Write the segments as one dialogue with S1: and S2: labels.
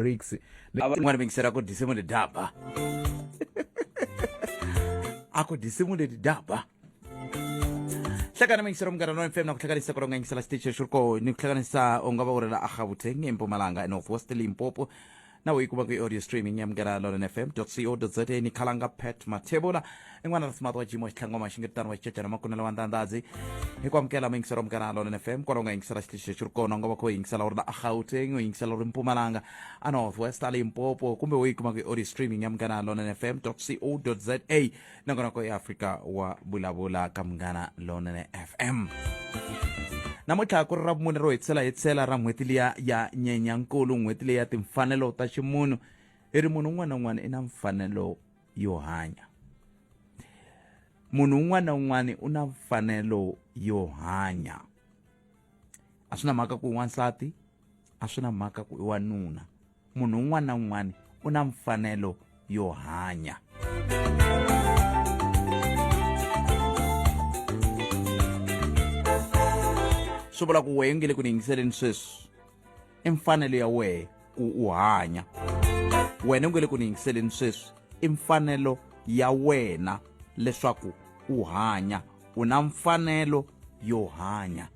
S1: BRICS.
S2: N'wana mingisela ku disimu leti daba a ku disimu leti daba hlekana mingisela munghana no FM na ku hlanganisa ku ronga yingisela xitichi xi ri koho ni ku hlanganisa u nga va u ri la eGauteng eMpumalanga eNorth West Limpopo na u yi kuma ku audio streaming ya munghana lonene fm co za ni khalanga Pat Mathebula i n'wana ra smart wa jimo xitlhangoma xingetano wa xicecana makunelo wa ndandadzi hi ku amukela muyingiseri wa munghana lonene fm kwala u nga yingisela xitichi lexi ri kona u nga va kha u yingisela u ri la eGauteng u yingisela u ri Mpumalanga a North West a Limpopo kumbe u yi kuma ku audio streaming ya munghana lonene fm co za nongonoko ya Afrika wa vulavula ka munghana lonene FM. Namuntlha ku ri ra vumune ro hetisela hetisela ra n'hweti liya ya Nyenyankulu, n'hweti leyi ya timfanelo ta ximunhu. Hi ri munhu un'wana na un'wana i na mfanelo yo hanya. Munhu un'wana na un'wana u na mfanelo yo hanya. A swi na mhaka ku i wansati, a swi na mhaka ku i wanuna. Munhu un'wana na un'wana u na mfanelo yo hanya. Swi vula ku wehe u nge le ku ni yingiseleni sweswi, i mfanelo ya wehe ku u hanya. Wena u nge le ku ni yingiseleni sweswi, i mfanelo ya wena leswaku u hanya. U na mfanelo yo hanya.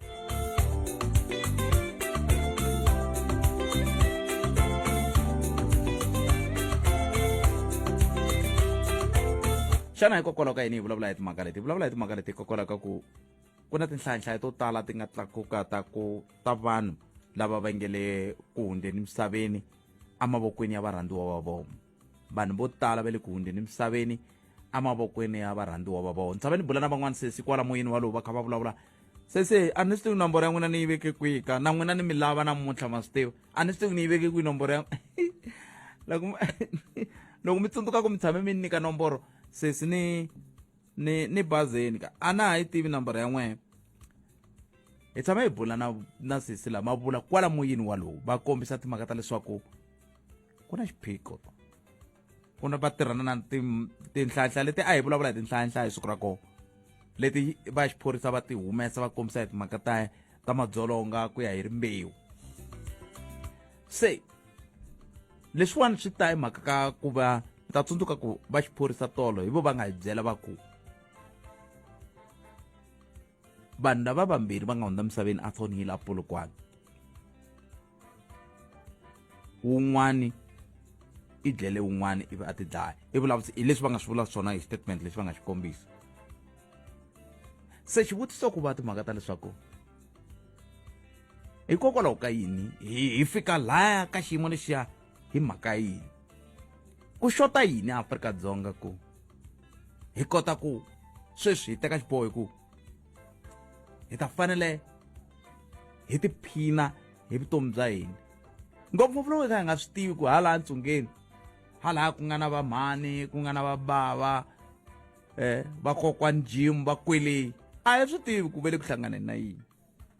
S2: Xana hikokwalaho ka yini hi vulavula hi timhaka leti? Hi vulavula hi timhaka leti hikokwalaho ka ku ku na tinhlayanhlaya to tala ti nga tlakuka ta ku ta vanhu lava va nge le ku hundzeni misaveni emavokweni ya varhandziwa va vona. Vanhu vo tala va le ku hundzeni misaveni emavokweni ya varhandziwa va vona. Tshame ni bula na van'wana sesi kwala moyeni walowu va kha va vulavula. Sesi a ni swi tivi nomboro ya n'wina ni yi veke kwihi ka na n'wina ni mi lava namuntlha ma swi tiva. A ni swi tivi ni yi veke kwihi nomboro ya loko loko mi tsundzuka ku mi tshame mi ni nyika nomboro sesi ni ni ni bazeni ka a na ha yi tivi nomboro ya n'wina. Hi tshame hi bula na na sesi lama vula kwala moyeni walowu va kombisa timhaka ta leswaku ku na xiphiqo ku na va tirhana na tinhlanhla leti a hi vulavula hi tinhlanhla hi siku ra kona leti va xiphorisa va ti humesa va kombisa hi timhaka ta ta madzolonga ku ya hi rimbewu se leswiwani swi ta hi mhaka ka ku va ta tsundzuka ku va xiphorisa tolo hi vo va nga hi byela va ku vanhu lava vambirhi va nga hundza misaveni a Thornhill a Polokwane wun'wani i dlele wun'wani ivi a ti dlaya i vulavula hi leswi va nga swi vula swona hi statement lexi va nga xi kombisa se xivutiso ku va timhaka ta leswaku hikokwalaho ka yini hi fika laya ka xiyimo lexiya hi mhaka yini ku xota yini Afrika-Dzonga ku hi kota ku sweswi hi teka xiboho hi ku hi ta fanele hi tiphina hi vutomi bya hina ngopfungopfu loko hi kha hi nga swi tivi ku hala ntsungeni hala ku nga na vamhani ku nga na vabava vakokwani Jim va kwele a hi swi tivi ku ve le ku hlanganeni na yini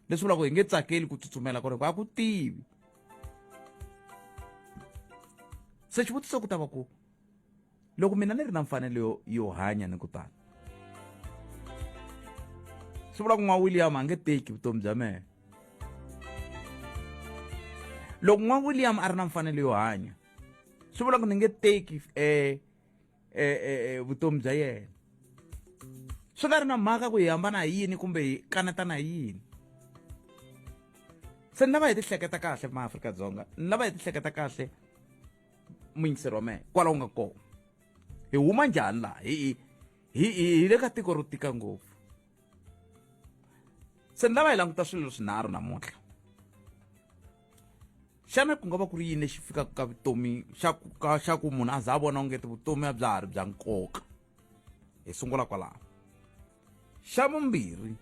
S2: leswi vulaka ku hi nge tsakeli ku tsutsumela kona ku a ku tivi se xivutiso ku ta va ku loko mina ni ri na mfanelo yo, yo hanya ni ku tala swi vula ku n'wa William a nge teki vutomi bya mehe loko n'wa William a ri na mfanelo yo hanya swi vula ku ni nge teki vutomi bya yena swi nga ri na mhaka ku hi hambana hi yini kumbe hi kanetana hi yini se ni lava hi ti hleketa kahle maAfrika-Dzonga ni lava hi ti hleketa kahle muyingiseri wa mehe kwala u nga kona hi huma njhani laha hi hi hi le ka tiko ro tika ngopfu se ni lava hi languta swilo swinharhu namuntlha xana ku nga va ku ri yini lexi fikaka ka vutomi xa ku ka xa ku munhu a za a vona ongeti vutomi a bya ha ri bya nkoka hi sungula kwalaho xa vumbirhi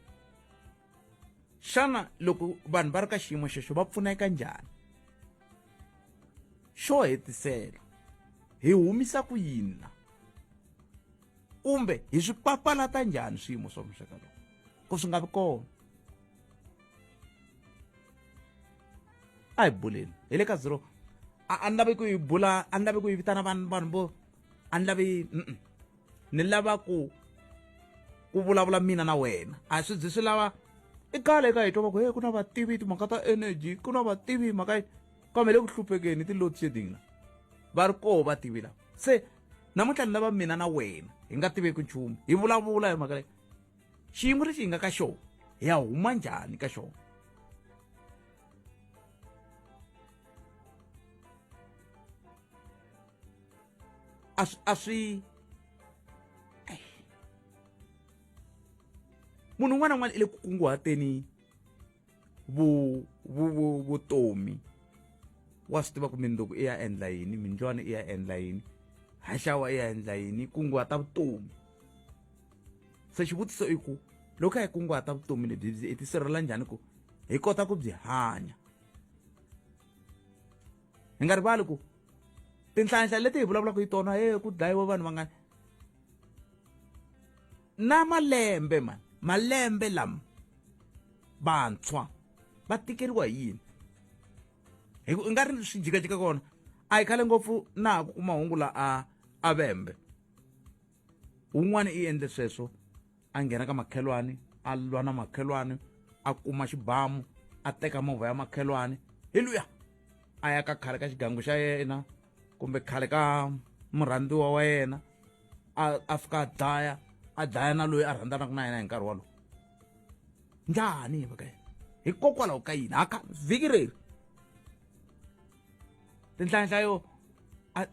S2: xana loko vanhu va ri ka xiyimo xexo va pfuneka njhani xo hetisela hi humisa ku yini la kumbe hi swi papalata njhani swiyimo swa muxaka lowu ku swi nga vi kona a hi buleni hi le ka zero a ni lavi ku yi bula a ni lavi ku yi vitana vanhu vanhu vo a ni lavi ni lava ku ku vulavula mina na wena a swi byi swi lava i khale ka hi twa va ku he ku na vativi timhaka ta energy ku na vativi mhaka yi Kambe le ku hluphekeni ti-load shedding la va ri koho va tivi lava. Se namuntlha ni lava mina na wena hi nga tiveki nchumu hi vulavula hi mhaka leyi. Xiyimo lexi hi nga ka xona hi ya huma njhani ka xona? A swi munhu un'wana na un'wana i le ku kunguhateni vutomi. Wa swi tiva ku mindzuku i ya endla yini, mindlwana i ya endla yini, haxawa i ya endla yini, kunguhata vutomi. Se xivutiso i ku loko hi kunguhata vutomi lebyi hi tisirhelela njhani ku hi kota ku byi hanya? Hi nga rivali ku tinhlanhla leti hi vulavulaka hi tona, he ku dlayiwa vanhu vangani na malembe mani, malembe lama vantshwa va tikeriwa hi yini? Hi ku i nga ri swi jikajika kona a hi khale ngopfu na ha ku kuma hungu la a vembe wun'wana i endle sweswo, a nghena ka makhelwani, a lwa na makhelwani, a kuma xibamu, a teka movha ya makhelwani, hi luya a ya ka khale ka xigangu xa yena kumbe khale ka murhandziwa wa yena, a fika a dlaya, a dlaya na loyi a rhandzanaka na yena hi nkarhi wolowo. Njhani hi mhaka yena? Hikokwalaho ka yini? Haka vhiki reri tinhlayanhlayo a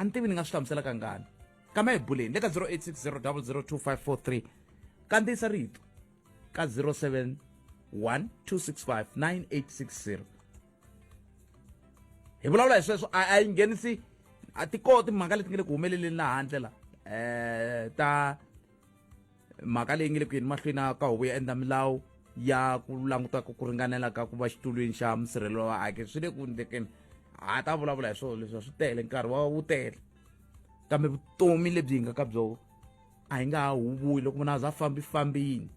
S2: ni tivi ni nga swi hlamusela kangani, kambe hi buleni le ka 0860 002543. Kandziyisa rito ka 071 265 9860. Hi vulavula hi sweswo, a yi nghenisi a ti koho timhaka leti nga le ku humeleleni laha handle la ta mhaka leyi nga le ku yeni mahlweni ka huvo ya endla milawu ya ku languta ku ringanela ka ku va xitulwini xa musirhelelo wa vaaki. Swi le ku ndlekeni, ha ta vulavula hi swona leswi, swi tele, nkarhi wa wu tele. Kambe vutomi lebyi hi nga ka byona a hi nga ha huvuyi loko munhu a za fambi fambini.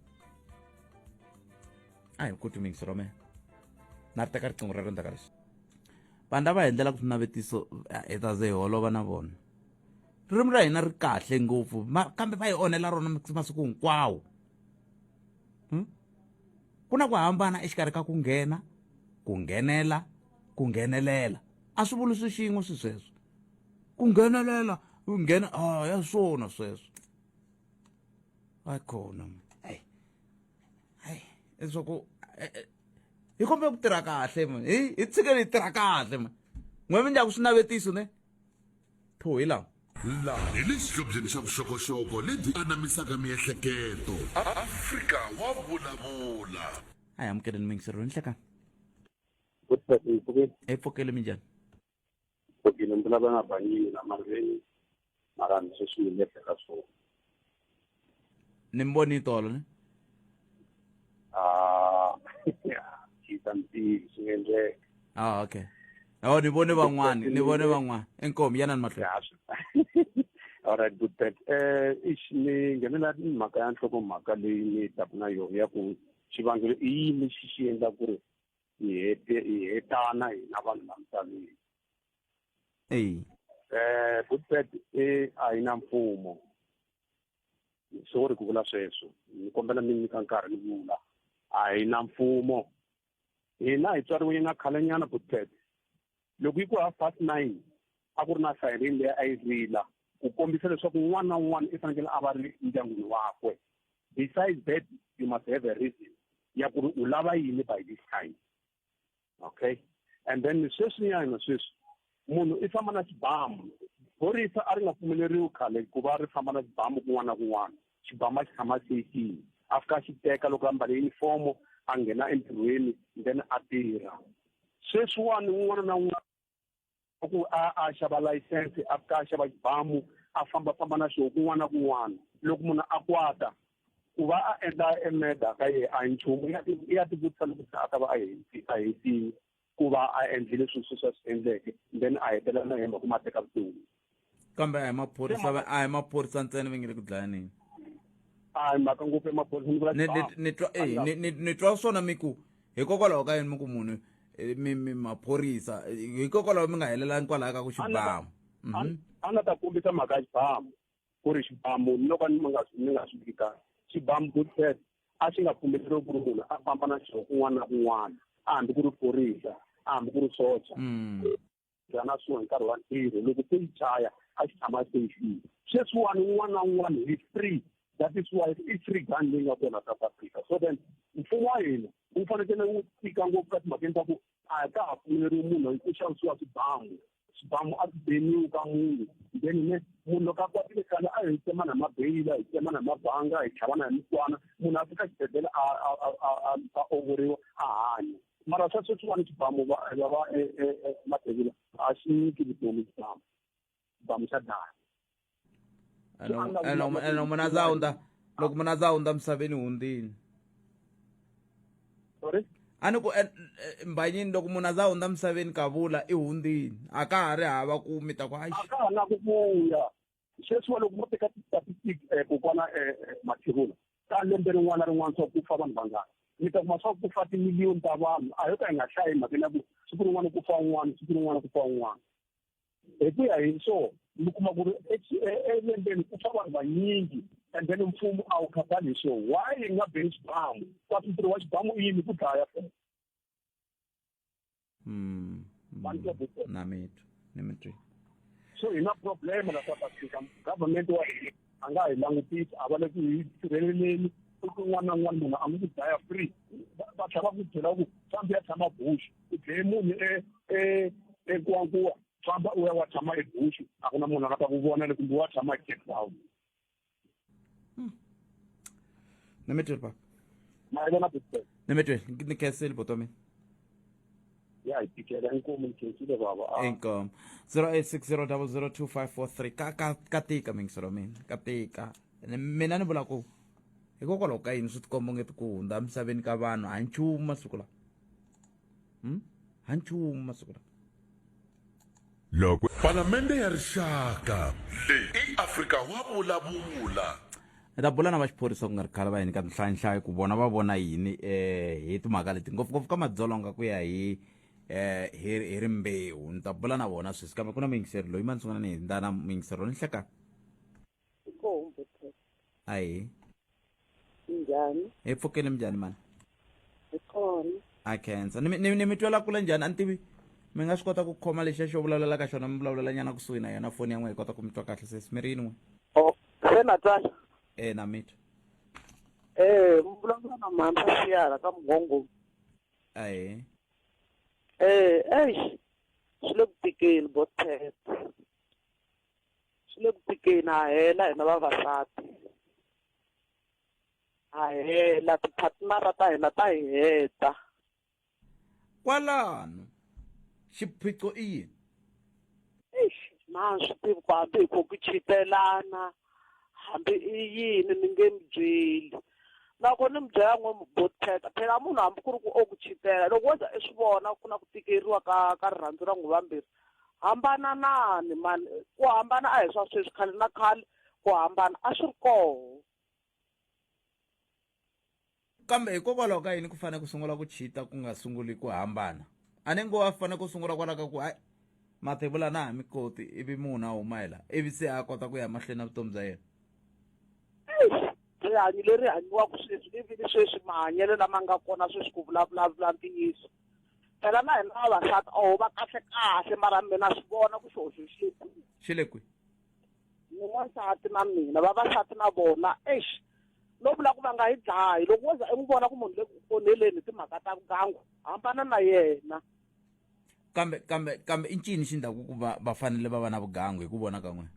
S2: A hi koti mingisi rome na ri teka riqingho rero ndzhaku ka leswi. Vanhu lava hi endlelaka swinavetiso hi ta ze hi holova na vona. Ririmi ra hina ri kahle ngopfu, kambe va hi onhela rona masiku hinkwawo. Ku na ku hambana exikarhi ka ku nghena, ku nghenela, ku nghenelela. A swi vuli swi xin'we swi sweswo. Ku nghenelela, ku nghena, a ya swona sweswo. A kona. Ai. Ai, leswaku hi kombela ku tirha kahle man. Hi tshikeni hi tirha kahle man. N'we mi ndlaku swinavetiso ne? Tho hi lawa.
S1: Laha hi le xihlobyeni xa vuxokoxoko lebyi anamisaka miehleketo. Afrika wa vulavula.
S2: A hi amukeleni muyingiseri loyi nhlekani. Hi pfukile, minjhani?
S3: Pfukile, ndzi lava nga banyini na mariveni mara ni sweswi ni le ka swona.
S2: Ni mi voni tolo ne?
S3: Ah, chita ntivi swi nga endleka.
S2: Ah, okay. Oh, ni vone van'wani, ni vone van'wani. Inkomu, yana ni mahlweni.
S3: All right, good bet. Ish ni nghenela mhaka ya nhlokomhaka leyi ni taku na yona ya ku xivangelo i yini lexi xi endla ku ri hi hetana hina vanhu la misaveni.
S2: Eyi.
S3: Good bet, a hi na mfumo. Sorry ku vula sweswo, ni kombela mi nyika nkarhi ni vula. A hi na mfumo. Hina hi tswariwe na khalenyana, good bet. Loko yi ku 9:30 a ku ri na siren leyi a yi rila ku kombisa leswaku un'wana na un'wana i fanekele a va ri ndyangwini wakwe. Besides that, you must have a reason ya ku ri u lava yini by this time. Okay? And then sweswinyana sweswi munhu i famba na xibamu. Phorisa a ri nga pfumeleriwi khale ku va ri famba na xibamu kun'wana na kun'wana. Xibamu a xi tshama seyifini, a fika a xi teka loko a mbale yunifomo, a nghena entirhweni, then a tirha. Sweswiwani un'wana na un'wana ku a xava license, a fika a xava xibamu, a fambafamba na xona kun'wana na kun'wana. Loko munhu a kwata ku va a endla e murder ka yena a hi nchumu, i ya tivutisa loko se a ta va a hetile ku va a endlile swilo sweswi a swi endleke, then a hetelela na yena ku ma teka vutomi.
S2: Kambe a hi maphorisa, a hi maphorisa ntsena va nge le ku dlayaneni.
S3: A hi mhaka ngopfu emaphorisa, ni vula
S2: ni twa ni twa swona mi ku hikokwalaho ka yini mi ku munhu mi maphorisa, hikokwalaho mi nga helelangi kwalaho ka ku xibamu.
S3: A nga ta kombisa mhaka ya xibamu ku ri xibamu loko ni nga swi viki kahle. Xibamu good said a xi nga pfumeleriwi ku ri munhu a famba na xona kun'wana na kun'wana, a hambi ku ri phorisa. a hambi ku ri socha bya na swona hi nkarhi wa ntirho loko se yi chaya a xi tshama station sweswiwani un'wana na un'wana hi free. That is why i free gun leyi nga kona South Africa. So then mfumo wa hina wu fanekele wu tika ngopfu ka timhakeni ta ku a ka ha pfumeleriwi munhu ku xavisiwa swibamu. Swibamu a swi beniwi ka munhu, then ne munhu loko a kwatile khale a hi tsema na mabeyila, hi tsema na mabanga, hi tlhavana hi mikwana, munhu a fika xibedhlele a ongoriwa a hanya. Mara swa sweswiwani xibamu va va Mathebula a xi nyiki vutomi, xibamu xibamu xa dlaya.
S2: Ene munhu a za hundza, loko munhu a za hundza misaveni hundzini.
S3: Sorry,
S2: a ni ku mbanyini, loko munhu a za hundza misaveni kavula i hundzini, a ka ha ri hava ku mi ta ku
S3: a ka ha na ku vuya. Sweswiwa loko mo teka ti-statistic, kokwana Mathebula, ka lembe rin'wana na rin'wana swa ku fa vanhu vangani, mi ta kuma swa ku fa timiliyoni ta vanhu. A yo ka hi nga hlayi mhakeni ya ku siku rin'wana ku fa un'wana, siku rin'wana ku fa un'wana, hi ku ya hi so mi kuma ku ri elembeni ku fa vanhu vanyingi, and then mfumo a wu khathali hi swo. Why hi nga beni xibamu? Kasi ntirho wa xibamu i yini? Ku dlaya fela.
S2: Na mitwa ni mitwi.
S3: So hi na problem la South Africa. Government wa hina a nga hi langutisi, a va le ku hi sirheleleni. Un'wana na un'wana munhu a nge ku dlaya free, va tlhela va ku byela ku fambi ya tshama bush, u dlaye munhu eNkuwankuwa, famba u ya wa tshama ebush, a ku na munhu a nga ta ku vona le, kumbe wa tshama eCape Town.
S2: Ni mitweli papa.
S3: Ma yi vona?
S2: Ni mitweli, ni khenseli buti wa mina.
S3: Ya hi tikela, inkomu, ni khensile baba.
S2: Inkomu. 0860002543. Ka tika mingiselo mina, ka tika. Mina ni vula ku hikokwalaho ka yini swi tikomba ngeti ku hundza emisaveni ka vanhu ha nchumu masiku lawa, Ha nchumu masiku lawa.
S1: Loko Palamende ya Rixaka leyi i Afrika wa vulavula.
S2: Hi ta bula na va xiphorisa ku nga ri khale, va yini ka tinhlayanhlayo ku vona va vona yini hi timhaka leti, ngopfungopfu ka madzolonga ku ya hi rimbewu. Ni ta bula na vona sweswi, kambe ku na muyingiseri loyi mani sungula ni hindza na muyingiseri ni hlekani. Ahi.
S4: Njhani?
S2: Hi pfukile, minjhani mani?
S4: Hi kona.
S2: A khensa. Ni mi twela kule njhani? A ni tivi mi nga swi kota ku khoma lexiya xo vulavulela ka xona, mi vulavulela nyana kusuhi na yona foni ya n'we, hi kota ku mi twa kahle. Sesi, mi ri yini n'we?
S4: Oh, se na twala.
S2: E na mi twa.
S4: Eh, mi vulavula na Mhamba Siyara ka Mugongo.
S2: Ahe.
S4: Eh, eish. Swi le ku tikeni botet. Swi le ku tikeni, ha hela hina vavasati. Ha hela, tiphatnara ta hina ta hi heta.
S2: Kwalano xiphiqo i yini?
S4: Eish, na swi tivi ku hambi hi ku chitelana, hambi i yini, ni nge mi byeli. Loko ni mi byela n'we boteta, phela munhu hambi ku ri ku o ku chitela, loko wo za i swi vona ku na ku tikeriwa ka rirhandzu ra n'wi vambirhi, hambananani mani. Ku hambana a hi swa sweswi, khale na khale ku hambana a swi ri koho.
S2: Kambe hikokwalaho ka yini ku fanele ku sungula ku chita ku nga sunguli ku hambana? A ni ngo a fanele ku sungula kwala ka ku hayi Mathebula na ha mi koti, ivi munhu a huma hi la, ivi se a kota ku ya mahlweni na vutomi bya yena.
S4: Rihanyo leri hanyiwaka sweswi, ivi sweswi mahanyelo lama nga kona sweswi, ku vulavula ntiyiso, phela na hina vavasati oho va kahle kahle, mara mina swi vona ku xihoxo xi le kwihi.
S2: Xi le kwihi?
S4: Ni n'wansati na mina, vavasati na vona, eish, no vula ku va nga hi dlayi. Loko wo za i n'wi vona ku munhu le ku onheleni hi timhaka ta vugangu, hambana na yena.
S2: Kambe i ncini xi ndlaku ku va fanele va va na vugangu hi ku vona ka n'wina?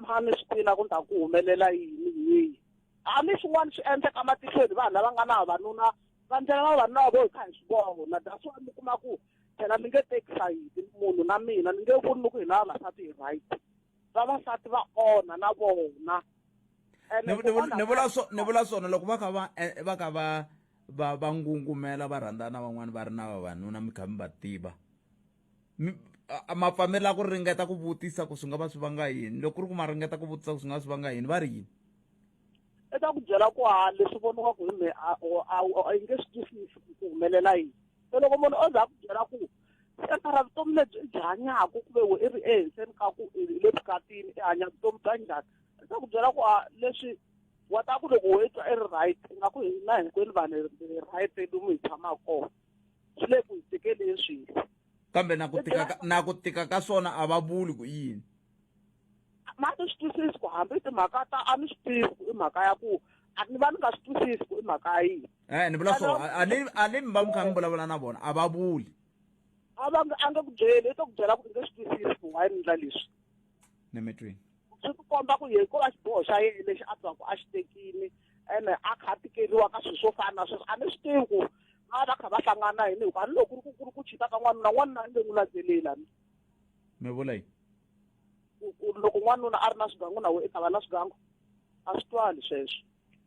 S4: Mani swi tiva ku ta ku humelela yini hi hambi swin'wana swi endleka matihlweni, vanhu lava nga na vavanuna va ndlela vavanuna vo hi kha hi swi vona. That's why mi kuma ku phela mi nge teki sayiti munhu na mina ni nge voni ni ku hina vavasati hi right, vavasati va onha na vona.
S2: Ni vula swona loko va kha va va kha va va va ngungumela va rhandzana van'wani va ri na vavanuna, mi kha mi va tiva, ma pfamela ku ringeta ku vutisa ku swi nga va swi vanga yini? Loko ku ri ku ma ringeta ku vutisa ku swi nga va swi vanga yini, va ri yini?
S4: I ta ku byela ku ha leswi voniwaka hi me a yi nge swi twisisi ku humelela yini. Se loko munhu o za a ku byela ku se mara vutomi lebyi i byi hanyaka, ku ve we i ri ehenhleni ka ku i le vukatini, i hanya vutomi bya njhani? I ta ku byela ku a leswi wa ta ku loko wo twa i ri right, ingaku hina hinkwenu vanhu hi right lomu hi tshamaka kona. Swi le ku hi tikeleni swilo.
S2: Kambe na ku tika ka, na ku tika ka swona a va vuli ku i yini.
S4: Ma ni swi twisisi ku hambi timhaka ta a ni swi tivi ku i mhaka ya ku a ni va ni nga swi twisisi ku i mhaka ya yini.
S2: Eh ni vula so a ni a ni mi va mi kha mi vulavula na vona a va vuli.
S4: A va a nge ku byeli i to ku byela ku i nge swi twisisi ku why ni endla leswi.
S2: Ni mi twini.
S4: Swi ti komba ku yena ko va xiboho xa yena lexi a twaku a xi tekile ene a kha a tikeriwa ka swilo swo fana na sweswo a ni swi tivi ku va va kha va hlangana yini hikuva ni loko ku ri ku ku ri ku chita ka n'wanuna n'wanuna a nge n'wi landzeleli ani
S2: Mi vula yini?
S4: Ku loko n'wanuna a ri na swigangu na wena i ta va na swigangu a swi twali sweswo.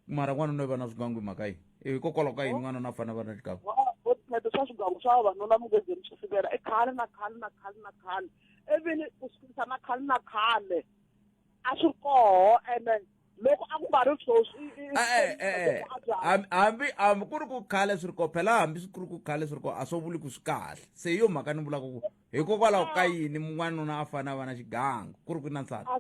S2: Mara n'wanuna i va na swigangu hi mhaka yini? Hikokwalaho ka yini n'wanuna a fanele a va na xigangu?
S4: Phete swa swigangu swa vavanuna mi nge ze mi swi sivela i khale na khale na khale na khale evini ku sukisa na khale na khale a swi ri koho ene loko a ku nga ri sweswi
S2: e-e hambi hambi ku ri ku khale swi ri koho phela hambi ku ri ku khale swi ri koho a swo vuli ku swi kahle se hi yo mhaka ni vulaka ku hikokwalaho ka yini n'wanuna a fanele a va na xigangu ku ri ku na nsati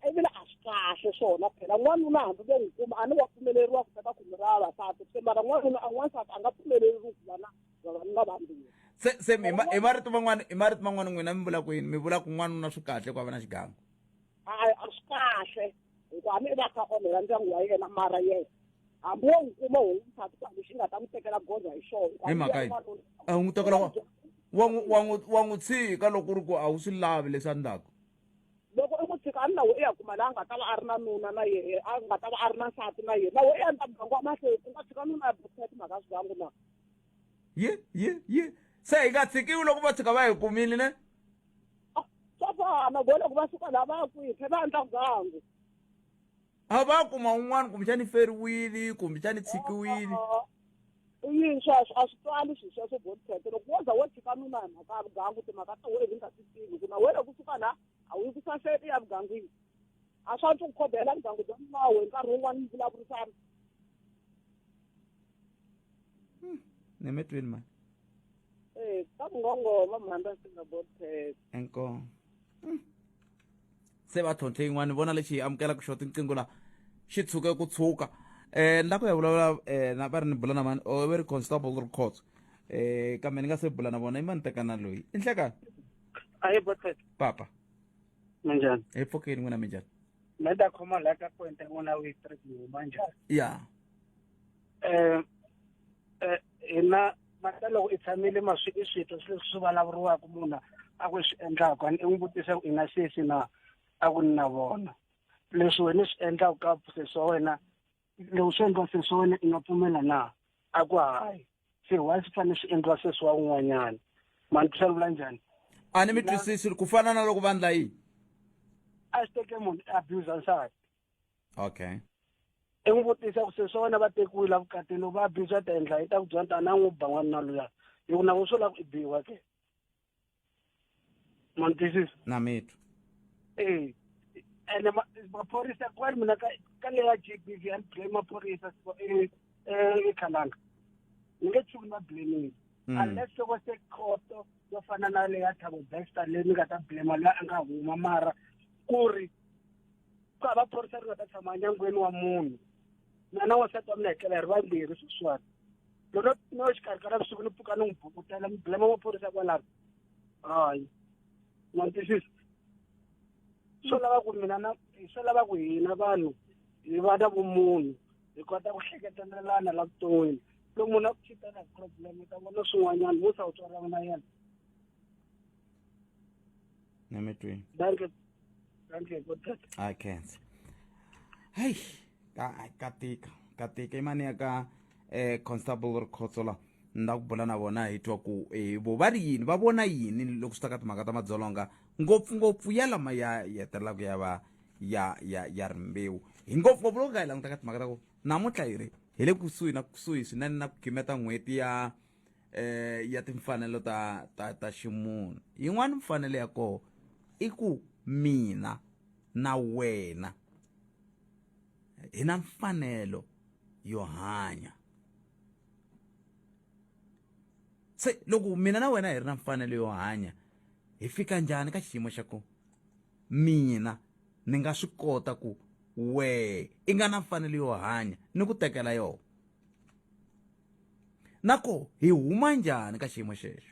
S4: ivile a swi kahle swona phela n'wanuna hambi vo n'wi kuma a ni wa pfumeleriwa ku teka khume ra vavasati se mara n'wanuna a n'wansati a nga pfumeleriwi ku va na vavanuna vambirhi
S2: se se hi marito man'wana hi marito man'wana n'wina mi vula ku yini mi vula ku n'wanuna swi kahle ku va na xigangu
S4: hayi a swi kahle hikuva hambi i va kha onhela ndyangu wa yena mara yena hambi wo n'wi kuma wo n'wi nsati ku lexi nga ta n'wi tekela goza hi xona
S2: hi mhaka yini a n'wi tekela wa wa n'wi wa n'wi wa n'wi tshika loko ku ri ku a wu swi lavi leswi a ndlaku
S4: loko i n'wi tshika a ni na we i ya kuma laha a nga ta va a ri na nuna na yehe a nga ta va a ri na nsati na yena na we i ya endla muganga wa mahlweni u nga tshika nuna ya bukisa timhaka swigangu na
S2: ye ye ye se hi nga tshikiwi loko va tshika va hi kumile ne
S4: swa fana vo loko va suka laha va ya kwihi tlhe va endla gangu
S2: a va kuma un'wana kumbexani feriwile kumbexani tshikiwile
S4: i yini sweswo a swi twali swilo sweswo bonfete loko wo za wo tshika nuna hi mhaka ya vugangu timhaka ta wena nga ti tivi ku na wena kusuka laha a wu yi ku saseti ya vugangwini a swa antswa ku khodela vugangu bya nuna wa wena nkarhi wun'wana mi vulavurisana
S2: ni mi twini mani
S4: Eh, ka vungongoma mhanda swi nga bonfete
S2: inkomu se va tlhontlhe yin'wana ni vona lexi hi amukelaka xo tinqingho la xi tshuke ku tshuka eh ni la ku ya vulavula eh na va ri ni bula na mani o va ri constable records eh kambe ni nga se bula na vona i mani tekana loyi i nhlekani
S5: ahe botfet
S2: papa
S5: minjhani
S2: hi pfukeni n'wina minjhani
S5: me ta khoma la ka point ya n'wina wu yi huma njhani
S2: ya
S5: um hina mata loko i tshamile ma swi i swi twa swilo leswi swi vulavuriwaka munhu a ku swi endlaka i n'wi vutisa ku i na sesi na a ku ni na vona leswi wena i swi endlaka ka sesi wa wena loko swi endliwa sesi wa wena i nga pfumela na a ku hayi se why swi fanele swi endliwa sesi wa un'wanyana mani twisisa ni vula njhani
S2: a ni mi twisisi ku fana na loko va ndla yini
S5: a swi teke munhu abuse nsati
S2: okay
S5: i n'wi vutisa ku sesi wa wena va tekiwile evukatini loko va abuse ta endla yi ta ku byela ta na n'wi ba n'wanuna luya hi ku na vo swo lava ku i biwa ke ma ni twisisa
S2: na mitwa
S5: ee ene maphorisa kwani mina ka ka leya G B V a ni blame maphorisa ekhalanga ni nge tshuki ni va blamile unless loko se khoto yo fana na leya Thabo Bester leyi ni nga ta blame loyi a nga huma mara ku ri ku hava phorisa ri nga ta tshama nyangweni wa munhu mina na wansati wa mina hi tlela hi ri vambirhi sweswiwani loko no xikarhi ka navusiku ni pfuka ni n'wi bukutela ni blame maphorisa kwalano hayi ma ni twisisa swo lava ku mina na swo lava ku hina vanhu hi va na vumunhu hi kota ku hleketelelana la vuton'wini loko munhu a ku chitela hi problem u ta vona swin'wanyana musa u tswalana na yena
S2: ni mi twini
S5: danke danke good
S2: I can't hey ka ka tika ka tika i mani ya ka eh constable Rikhotso la ni la ku bula na vona hi twa ku eh vo va ri yini va vona yini loko swi ta ka timhaka ta madzolonga ngopfungopfu ya lama ya hetelelaka ya va ya ya ya rimbewu hi ngopfungopfu loko ka hi languta ka timhaka ta ku namuntlha hi ri hi le kusuhi na kusuhi swinene na ku gimeta n'hweti ya eh ya timfanelo ta ta ta ximunhu yin'wana mfanelo ya koho i ku mina na wena hi na mfanelo yo hanya se loko mina na wena hi ri na mfanelo yo hanya hi fika njhani ka xiyimo xa ku mina ni nga swi kota ku wehe i nga na mfanelo yo hanya ni ku tekela yona. Na koho hi huma njhani ka xiyimo xexo?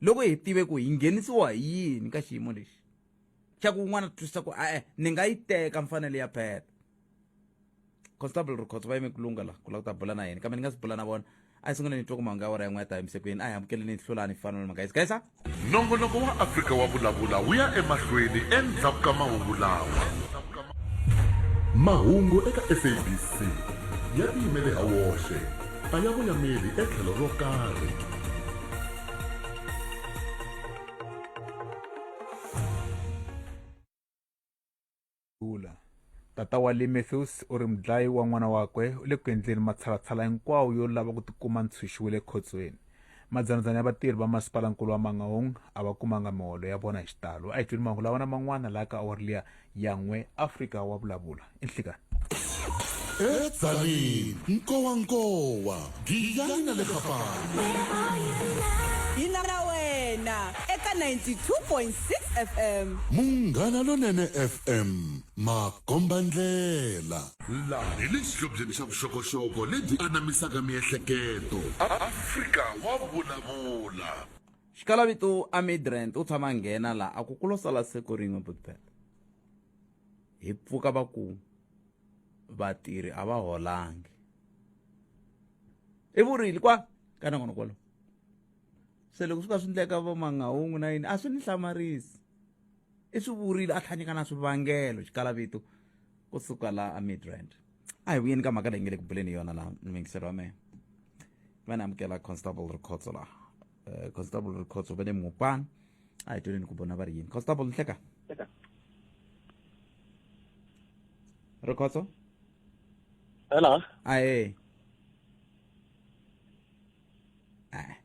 S2: Loko hi tive ku hi nghenisiwa hi yini ka xiyimo lexi xa ku un'wana twisisa ku e-e ni nga yi teka mfanelo ya phepha. Constable Rikhotso va yime ku lungha la ku lava ku ta bula na yena kambe ni nga si bula na vona a hi sunguleni hi twa ku mahungu ya awara yin'we ya ta yimise ku yini a hi amukeleni hlulani fanelo magayisi gayisa
S1: Nongonoko wa Afrika wa Vulavula wu ya emahlweni endzhaku ka mahungu lawa. Mahungu eka SABC ya tiyimele ha woxe, a ya voyameli etlhelo ro karhi.
S6: Vula. Tata wa Lee Matthews u ri mudlayi wa n'wana wakwe u le ku endleni matshalatshala hinkwawo yo lava ku tikuma ntshunxiwile ekhotsweni. Madzanadzana ya vatirhi va masipalankulu wa Mangaung a va kumanga miholo ya vona hi xitalo. A hi tweni mahungu lawa na man'wana laha ka awara liya ya n'we. Afrika wa vulavula. I nhlikani.
S1: Edzanini, Nkowankowa, Giyani na le Gapane.
S7: Hi na wena eka 92.6 FM.
S1: Munghana Lonene FM, makombandlela. Laha hi le xihlobyeni xa vuxokoxoko lebyi anamisaka miehleketo. Afrika wa vulavula.
S2: Xikalavito a Midrand u tshama a nghena la a ku ku lo sala siku rin'we Budpet. Hi pfuka va ku vatirhi a va holangi. I vurile kwa ka nongonoko wolowo. Se loko swi ka swi ndleka vo Mangaung na yini a swi ni hlamarisi. I swi vurile a tlhela nyika na swivangelo xikalavito kusuka la a Midrand. A hi vuyeni ka mhaka leyi nge le ku buleni hi yona laha muyingiseri wa mehe. Va ni amukela Constable Rikhotso laha. Constable Rikhotso va le Mopani. A hi tweneni ku vona va ri yini. Constable Nhleka. Rikhotso.
S3: Hello.
S2: Ahe. Eh.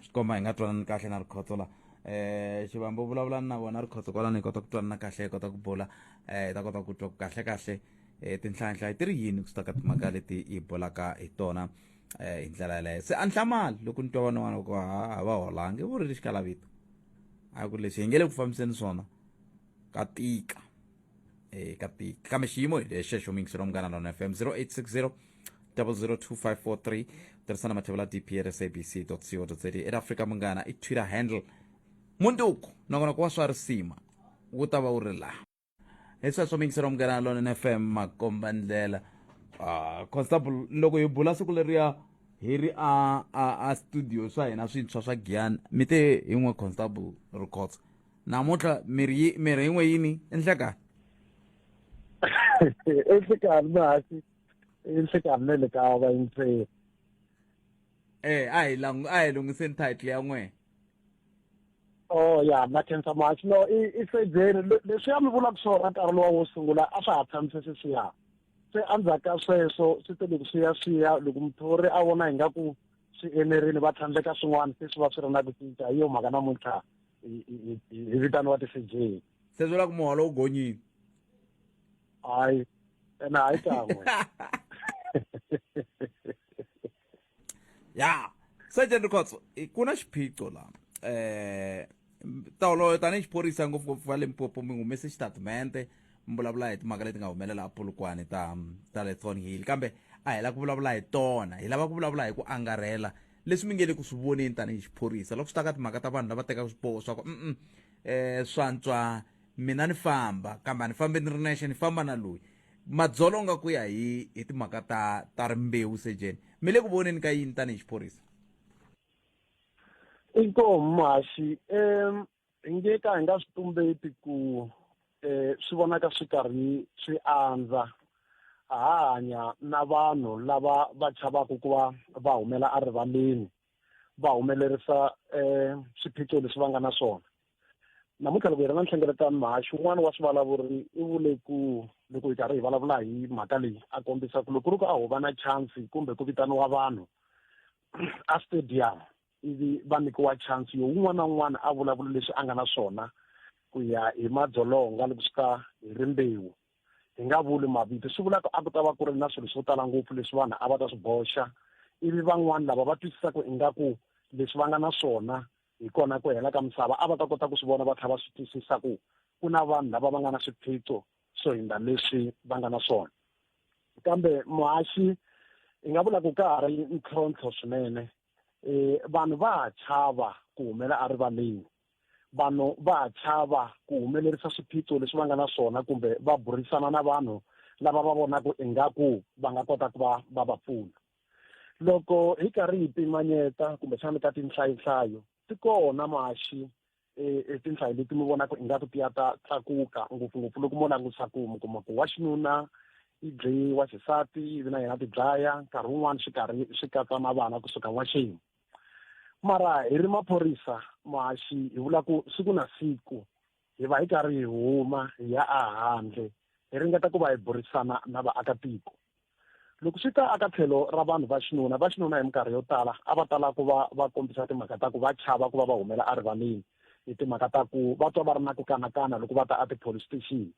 S2: Swi komba hi nga twanani kahle na Rikhotso la. Xivambo vulavula na vona Rikhotso kwalano hi kota ku twanana kahle hi kota ku bula hi ta kota ku twa ku kahle kahle tinhlayanhlayo ti ri yini ku suka ka timhaka leti hi bulaka hi tona hi ndlela yaleyo. Se a ni hlamali loko ni twa vana van'wana ku a va holangi vo ri xikalavito a ku leswi hi nge le ku fambiseni swona ka tika ka tika kambe xiyimo hi lexi xexo muyingiseri wa Munghana Lona FM 0860 002543 tirhisana mathevula dp at sabc co za e Afrika Munghana i Twitter handle. Munduku nongonoko wa swa risima wu ta va wu ri laha. Hi sweswo muyingiseri wa Munghana Lona FM makomba ndlela. Constable loko hi bula siku leriya hi ri a a a studio swa hina swintshwa swa Giyani mi te hi n'we Constable Rikhotso. Namuntlha miri miri yin'we yini enhlekani?
S8: Enhlekani masi enhlekani na le ka vayingiseri.
S2: A hi langu a hi lunghiseni title ya n'we.
S8: Oh ya na khensa much no i sejeni leswi ya mi vulaka swona nkarhi lowa wo sungula a swa ha tshamise sweswiya. Se endzhaku ka sweswo swi te loko swi ya swi ya loko muthori a vona ingaku swi enerile va tlhandleka swin'wana se swi va swi ri na ku cinca hi yo mhaka namuntlha hi vitaniwa ti-CJ.
S2: Se swi vula ku muholo wu gonyile.
S8: Hayi ene hayi kan'we.
S2: Ya Sergeant Rikhotso ku na xiphiqo la tolo tanihi xiphorisa ngopfungopfu va Limpopo mi humese xitatimende mi vulavula hi timhaka leti nga humelela a Polokwane ta ta le Thornhill kambe a hi lava ku vulavula hi tona hi lava ku vulavula hi ku angarhela leswi mi nge le ku swi voneni tanihi xiphorisa loko swi ta ka timhaka ta vanhu lava tekaka swiboho swa ku swantswa mina ni famba kambe a ni fambi ni ri nexe ni famba na loyi madzolonga ku ya hi hi timhaka ta ta rimbewu sejeni mi le ku voneni ka yini tanihi xiphorisa?
S8: Inkomu Mhaxi hi nge ka hi nga swi tumbeti ku swi vonaka swi karhi swi andza a ha hanya na vanhu lava va chavaka ku va va humela erivaleni va humelerisa swiphiqo leswi va nga na swona. Namuntlha loko hi ri na nhlengeletano Mhaxi wun'wana wa swivulavuri i vule ku loko hi karhi hi vulavula hi mhaka leyi a kombisa ku loko ku ri ku a ho va na chance kumbe ku vitaniwa vanhu a stadium ivi va nyikiwa chance yo wun'wana na wun'wana a vulavula leswi a nga na swona ku ya hi madzolonga loko swi ta hi rimbewu hi nga vuli mavito swi vula ku a ku ta va ku ri na swilo swo tala ngopfu leswi vanhu a va ta swi boxa ivi van'wana lava va twisisaka ingaku leswi va nga na swona hi kona ku hela ka misava a va ta kota ku swi vona va tlhela va swi twisisa ku ku na vanhu lava va nga na swiphiqo swo hindza leswi va nga na swona. Kambe muhaxi Hi nga vula ku ka ha ri ntlhontlho swinene. Vanhu va ha chava ku humela erivaleni. Vanhu va ha chava ku humelerisa swiphiqo leswi va nga na swona kumbe va burisana na vanhu lava va vonaka ingaku va nga kota ku va va va pfuna. Loko hi karhi hi pimanyeta kumbexana ka tinhlayonhlayo, ti kona maxi tinhlayo leti mi vonaka ingaku ti ya ta tlakuka ngopfungopfu loko mo langusa ku mi kuma ku wa xinuna i dlaye wa xisati ivi na yena ti dlaya, nkarhi wun'wani swi karhi swi katsa na vana kusuka n'waxeni. Mara hi ri maphorisa muhaxi hi vula ku siku na siku hi va hi karhi hi huma hi ya ehandle hi ringeta ku va hi burisana na vaakatiko. Loko swi ta aka tlhelo ra vanhu va xinuna, va xinuna hi minkarhi yo tala a va tala ku va va kombisa timhaka ta ku va chava ku va va humela erivaleni hi timhaka ta ku va twa va ri na ku kanakana loko va ta a ti-police station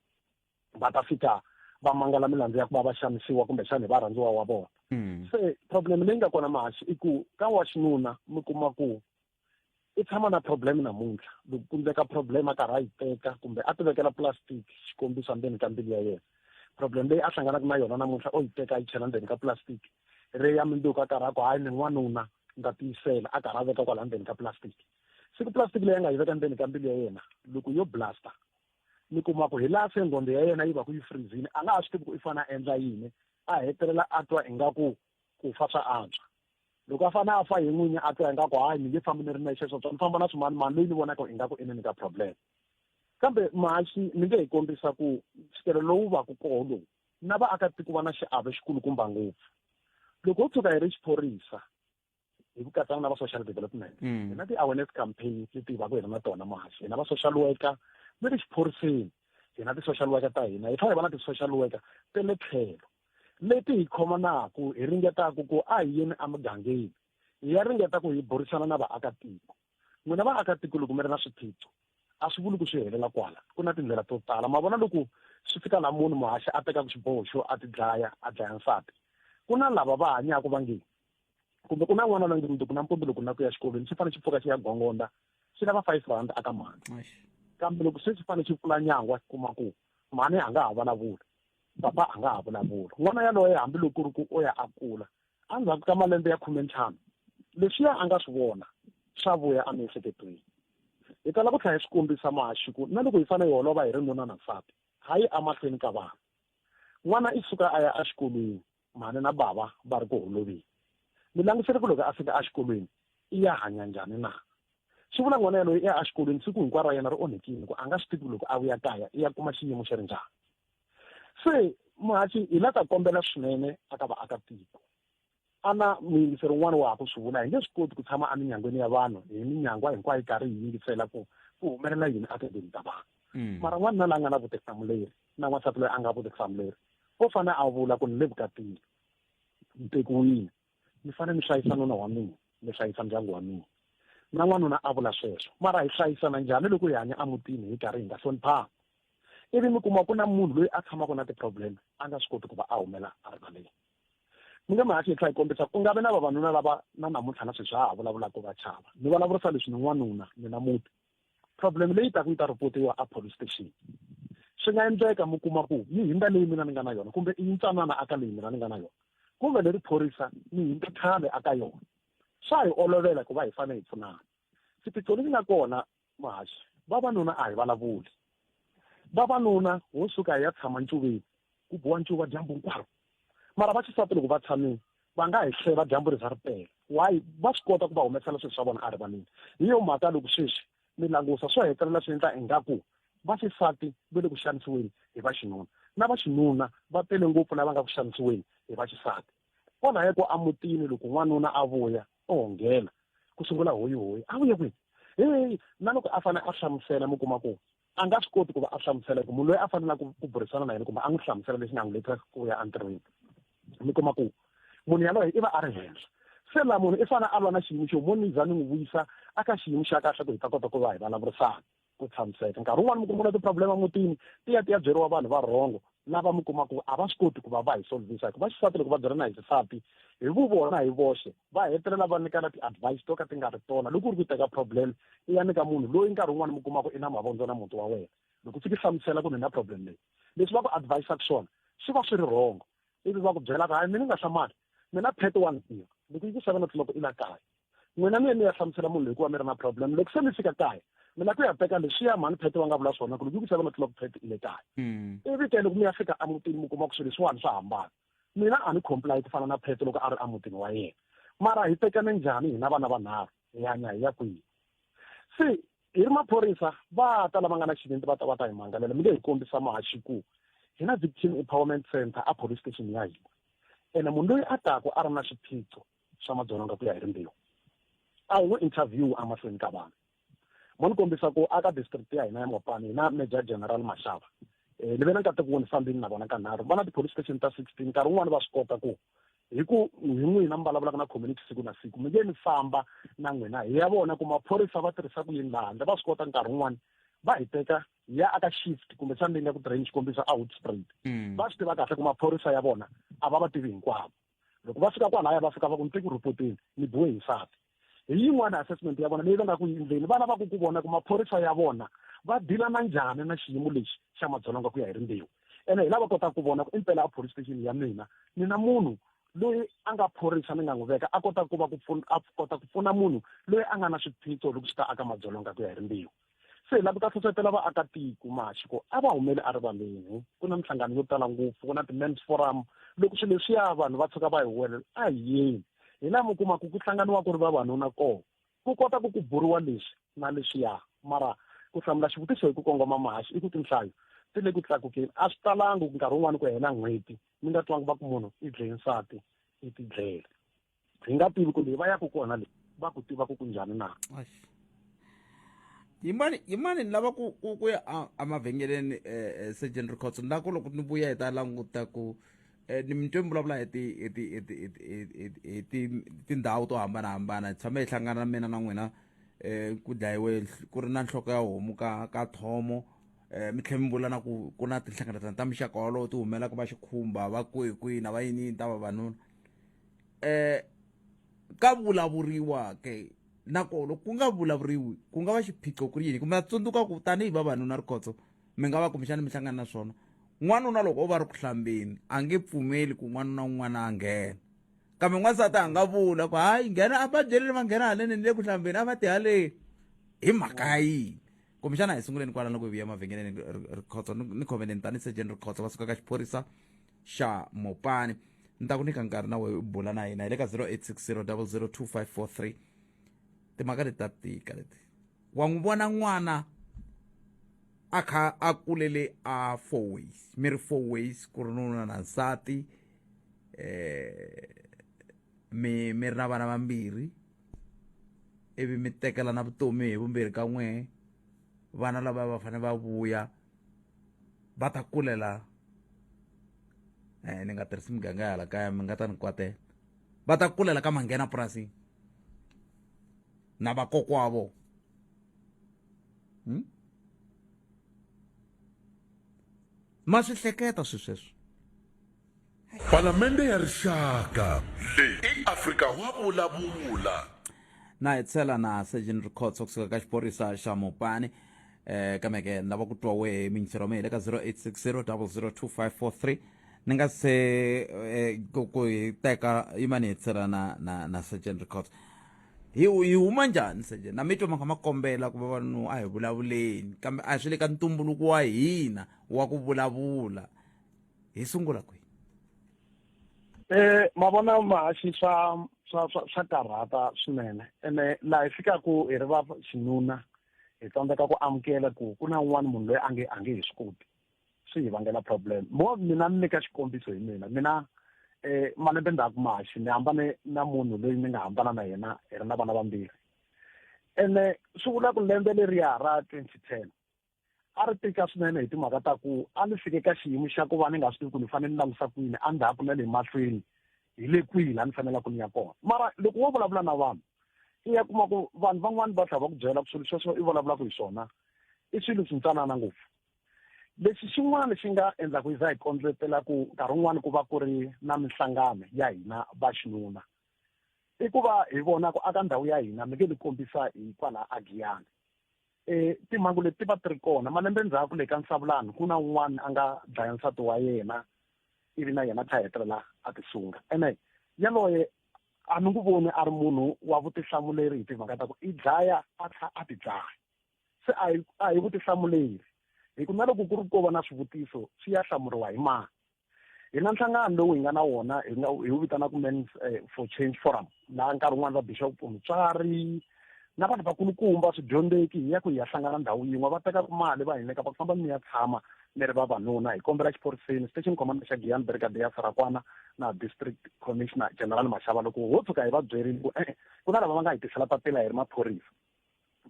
S8: va ta fika va mangala milandzu ya ku va va xanisiwa kumbexana hi varhandziwa wa vona. Se problem leyi nga kona mahaxi i ku ka wa xinuna mi kuma ku i tshama na problem namuntlha, loko ku endleka problem a karhi a yi teka kumbe a ti vekela plastic xikombiso endzeni ka mbilu ya yena. Problem leyi a hlanganaka na yona namuntlha o yi teka a yi chela ndzeni ka plastic, ri ya mundzuku a karhi a ku hayi ni n'wanuna ni ta tiyisela, a karhi a veka kwala ndzeni ka plastic. Siku plastic leyi a nga yi veka ndzeni ka mbilu ya yena loko yo blaster, mi kuma ku hi laha se nghondo ya yena yi va ku yi freezile, a nga ha swi tivi ku i fanele a endla yini, a hetelela a twa ingaku ku fa swa antswa. Loko a fanele a fa hi n'winyi a twa ingaku hayi ni nge fambi ni ri nexe, swa ni famba na swimanimani loyi ni vonaka ingaku i ni nyika problem. Kambe muhaxi ni nge hi kombisa ku ntshikelelo lowu va ku koho lowu na vaakatiko va na xiave xikulukumba ngopfu. Loko ho tshuka hi ri xiphorisa hi ku katsana na va social development, hi na ti-awareness campaign leti hi va ku hi ri na tona muhaxi, hi na va social worker ni ri xiphoriseni, hi na ti-social worker ta hina, hi tlhela hi va na ti-social worker ta le tlhelo leti hi khomanaku hi ringetaku ku a hi yeni emugangeni hi ya ringeta ku hi burisana na vaakatiko. N'wina vaakatiko loko mi ri na swiphiqo a swi vuli ku swi helela kwala, ku na tindlela to tala. Ma vona loko swi fika laha munhu muhaxi a tekaka xiboho xo a ti dlaya, a dlaya nsati, ku na lava va hanyaka va nge kumbe ku na n'wana loyi nge mundzuku nampundzu loko na ku ya xikolweni xi fanele xi pfuka xi ya gongonda xi lava 5 rand aka mhani, kambe loko se xi fanele xi pfula nyangwa xi kuma ku mhani a nga ha vulavuli, papa a nga ha vulavuli, n'wana yaloye hambiloko ku ri ku o ya a kula endzhaku ka malembe ya 15 leswiya a nga swi vona swa vuya emiehleketweni. Hi tala ku tlhela hi swi kombisa muhaxi ku na loko hi fanele hi holova hi ri nuna na nsati, hayi emahlweni ka vanhu. N'wana i suka a ya exikolweni, mhani na bava va ri ku holoveni, mi langutisele ku loko a fika exikolweni i ya hanya njhani na? Swi vula n'wana yaloye i ya exikolweni siku hinkwaro ra yena ri onhekile, ku a nga swi tivi loko a vuya kaya i ya kuma xiyimo xi ri njhani. Se muhaxi hi la ta kombela swinene aka vaakatiko, ana muyingiseri un'wana wa ha ku swi vula, hi nge swi koti ku tshama eminyangweni ya vanhu hi minyangwa hinkwayo yi karhi hi yingisela ku ku humelela yini etindlwini ta vanhu. Mara n'wanuna la nga na vutihlamuleri na n'wansati loyi a nga vutihlamuleri o fanele a vula ku ni le vukatini, ni tekiwile, ni fanele ni hlayisa nuna wa mina, ni hlayisa ndyangu wa mina. Na n'wanuna a vula sweswo. Mara hi hlayisana njhani loko hi hanya emutini hi karhi hi nga hloniphani? Ivi mi kuma ku na munhu loyi a tshamaka na ti-problem a nga swi koti ku va a humela erivaleni. Mi nge muhaxi hi tlhela hi kombisa ku nga vi na vavanuna lava na namuntlha na sweswi ha ha vulavulaka va chava. Ni vulavurisa leswi ni n'wanuna, ni na muti. Problem leyi taka yi ta ripotiwa a police station. Swi nga endleka mi kuma ku yi hindza leyi mina ni nga na yona kumbe i yintsanana aka leyi mina ni nga na yona, kumbe leri phorisa ni hindze khale aka yona. Swa hi olovela ku va hi fanele hi pfunana. Xiphiqo lexi nga kona muhaxi, vavanuna a hi vulavuli. Vavanuna ho suka hi ya tshama ncuveni, ku biwa ncuva dyambu hinkwaro. Mara va xisati loko va tshamile va nga hi hleva dyambu ri za ri pela. Why? Va swi kota ku va humesela swilo swa vona erivaleni. Hi yo mhaka loko sweswi mi langusa swo hetelela swi endla ingaku va xisati va le ku xanisiweni hi va xinuna, na va xinuna va tele ngopfu lava nga ku xanisiweni hi va xisati. Kwalaho ku emutini loko n'wanuna a vuya o nghena ku sungula hoyi hoyi, a vuye kwini? Hey, na loko a fanele a hlamusela mi kuma ku a nga swi koti ku va a hlamusela, ku munhu loyi a fanelaka ku burisana na yena kumbe a n'wi hlamusela lexi nga n'wi letisa ku ya entirhweni, mi kuma ku munhu yaloye i va a ri henhla. Se laha munhu i fanele a lwa na xiyimo xo mo ni za ni n'wi vuyisa aka xiyimo xa kahle ku hi ta kota ku va hi vulavurisana ku tshamiseka. Nkarhi wun'wani mi kuma na ti-problem emutini ti ya ti ya byeriwa vanhu va wrong lava mi kuma ku a va swi koti ku va va hi solvisa, hikuva xisati loko va byelana hi xisati hi vu vona hi voxe va hetelela va nyikana ti-advice to ka ti nga ri tona. Loko u ri ku teka problem i ya nyika munhu loyi nkarhi wun'wani mi kuma ku i na mavondzo na muti wa wena, loko fika i hlamusela ku ni na problem leyi, leswi va ku advisaka swona swi va swi ri wrong, ivi va ku byela ku hayi mina ni nga hlamali, Mina Phet wa ni tiva, loko yi ku 7 o'clock i la kaya. N'wina mi ye mi ya hlamusela munhu loyi ku va mi ri na problem. Loko se mi fika kaya, mi la ku ya teka leswiya mhani Phet va nga vula swona ku loko yi ku 7 o'clock Phet i le kaya. Ivi ke loko mi ya fika emutini mi kuma ku swilo leswiwani swa hambana. Mina a ni comply ku fana na Phet loko a ri emutini wa yena. Mara hi tekane njhani hina vana vanharhu hi hanya hi ya kwihi? Se hi ri maphorisa va ta lava nga na xivindzi va ta va ta hi mangalela. Mi nge hi kombisa mahaxi ku hi na Victim Empowerment Center a police station ya hina. Ene munhu loyi a taku a ri na xiphiqo xa madzolonga ku ya hi rimbewu, a hi n'wi interview emahlweni ka vanhu. Mo ni kombisa ku aka district ya hina ya Mopani hi na Major General Mashava. Ni ve na nkateko wo ni fambini na vona kanharhu. Va na ti-police station ta 16. Nkarhi wun'wani va swi kota ku hi ku hi n'wina mi vulavulaka na community siku na siku, mi nge ni famba na n'wina hi ya vona ku maphorisa va tirhisa ku yini laha handle. Va swi kota nkarhi wun'wani va hi teka hi ya aka shift kumbexana leyi nga ku tirheni, xikombiso a Hoedspruit. Va swi tiva kahle ku maphorisa ya vona a va va tivi hinkwavo. Loko va fika kwalaya va fika va ku ni te ku rhipoteni ni biwe hi nsati. Hi yin'wana assessment ya vona leyi va nga ku endleni, va lava ku ku vona ku maphorisa ya vona va dilana njhani na xiyimo lexi xa madzolonga ku ya hi rimbewu. Ene hi lava kotaka ku vona ku impela a police station ya mina ni na munhu loyi a nga phorisa ni nga n'wi veka a kota ku va ku pfuna, a kota ku pfuna munhu loyi a nga na swiphiqo loko swi ta aka madzolonga ku ya hi rimbewu. Se hi lava ku ta hlohlotela vaakatiko maxi ku a va humeli erivaleni. Ku na minhlangano yo tala ngopfu, ku na ti-men's forum. Loko swilo leswiya vanhu va tshuka va hi huwelela, a hi yeni. Hi laha mi kuma ku ku hlanganiwa ku ri vavanuna kona, ku kota ku ku buriwa leswi na leswiya. Mara ku hlamula xivutiso hi ku kongoma, mahaxi, i ku tinhlayo ti le ku tlakukeni. A swi talangi ku nkarhi wun'wani ku hela n'hweti mi nga twangi va ku munhu i dlaye nsati, i tidlele. Hi nga tivi ku leyi va yaku kona leyi va ku tiva ku ku njhani na.
S2: Yimani, yimani, ni lava ku ya emavhengeleni. Sergeant Rikhotso, ni lava ku loko ni vuya hi ta languta ku ni mi twe mi vulavula hi ti hi ti hi ti hi ti hi ti tindhawu to hambanahambana. Hi tshame hi hlangana na mina na n'wina ku dlayiwe ku ri na nhloko ya homu ka thomo. Mi tlhela mi vula na ku ku na tinhlengeletano ta muxaka wolowo ti humelaka va xikhumba va kwihi kwihi na va yini yini ta vavanuna. Ka vulavuriwa ke nakona loko ku nga vulavuriwi ku nga va xiphiqo ku ri yini? Kumbe tsundzuka ku tanihi vavanuna, Rikhotso, mi nga va kumbexana mi hlangana na swona, n'wanuna loko o va ri ku hlambeni a nge pfumeli ku n'wanuna un'wana a nghena, kambe n'wansati a nga vula ku hayi nghena, a va byeleni va nghena haleni ni le ku hlambeni, a va ti haleni. Hi mhaka ya yini? Kumbexana hi sunguleni kwala loko hi vuya emavhengeleni. Rikhotso, ni khomeleni tani Sergeant Rikhotso va suka ka xiphorisa xa Mopani. Ni ta ku nyika nkarhi na wehe u bula na hina hi le ka 0860 002543. Timhaka leti ta tika leti. Wa n'wi vona n'wana a kha a kulele a four ways, mi ri four ways, ku ri nuna na nsati, mi ri na vana vambirhi, ivi mi tekelana vutomi hi vumbirhi ka n'wehe. Vana lava va fanele va vuya va ta kulela, ni nga tirhisi miganga ya hala kaya, mi nga ta ni kwatela, va ta kulela ka manghena purasini na vakokwavo. Ma swi hleketa swi sweswo?
S1: Palamende ya Rixaka leyi i Afrika wa vulavula.
S2: Na hi tsela na Sergeant Rikhotso kusuka ka xiphorisa xa Mopani. Kambe ke ni lava ku twa wehe mingisero mi hi le ka 0860 002543. Ni nga se ku hi teka yimani hi tsela na Sergeant Rikhotso. Hi huma njhani, Sergeant? Na mi twa ma kha ma kombela ku vavanuna a hi vulavuleni, kambe a swi le ka ntumbuluko wa hina wa ku vulavula. Hi sungula kwihi?
S8: Ma vona mahaxi, swa karhata swinene. Ene laha hi fikaku hi ri va xinuna hi tsandzeka ku amukela ku ku na un'wana munhu loyi a nge hi swi koti, swi hi vangela problem. Mo mina ni nyika xikombiso hi mina malembe ndzhaku, mahaxi, ni hambane na munhu loyi ni nga hambana na yena hi ri na vana vambirhi. Ene swi vula ku lembe leriya ra 2010 a ri tika swinene hi timhaka ta ku a ni fike ka xiyimo xa ku va ni nga swi tivi ku ni fanele ni langusa kwini, endzhaku na le mahlweni hi le kwihi laha ni faneleke ni ya kona. Mara loko wo vulavula na vanhu, i ya kuma ku vanhu van'wani va tlhela va ku byela ku swilo sweswo i vulavulaka hi swona i swilo swintsanana ngopfu. Lexi xin'wana xi nga endla ku hi za hi kondletela ku nkarhi wun'wani ku va ku ri na minhlangano ya hina va xinuna i ku va hi vona ku aka ndhawu ya hina. Mi nge ni kombisa hi kwala agiyani, timhangu leti ti va ti ri kona malembe ndzhaku le ka nsavulano, ku na un'wana a nga dlaya nsati wa yena ivi na yena a tlha hetelela a tisunga. Ene Yaloye a ni n'wi voni a ri munhu wa vutihlamuleri hi timhaka ta ku i dlaya a tlha a ti dlaya. Se a hi a hi vutihlamuleri hi ku na loko ku ri ko va na swivutiso swi ya hlamuriwa hi mani. Hi na nhlangano lowu hi nga na wona hi nga hi wu vitanaka Men for Change Forum laha nkarhi wun'wani va bishop mutswari na vanhu vakulukumba swidyondzeki hi ya ku hi ya hlangana ndhawu yin'we va tekaka mali va hi nyika va ku famba mi ya tshama mi ri vavanuna hi kombela xiphoriseni station commander xa Giyani Brigadier Sarakwana na district commissioner General Mashava loko ho tshuka hi va byerile ku e-e ku na lava va nga hi tisela papila hi ri maphorisa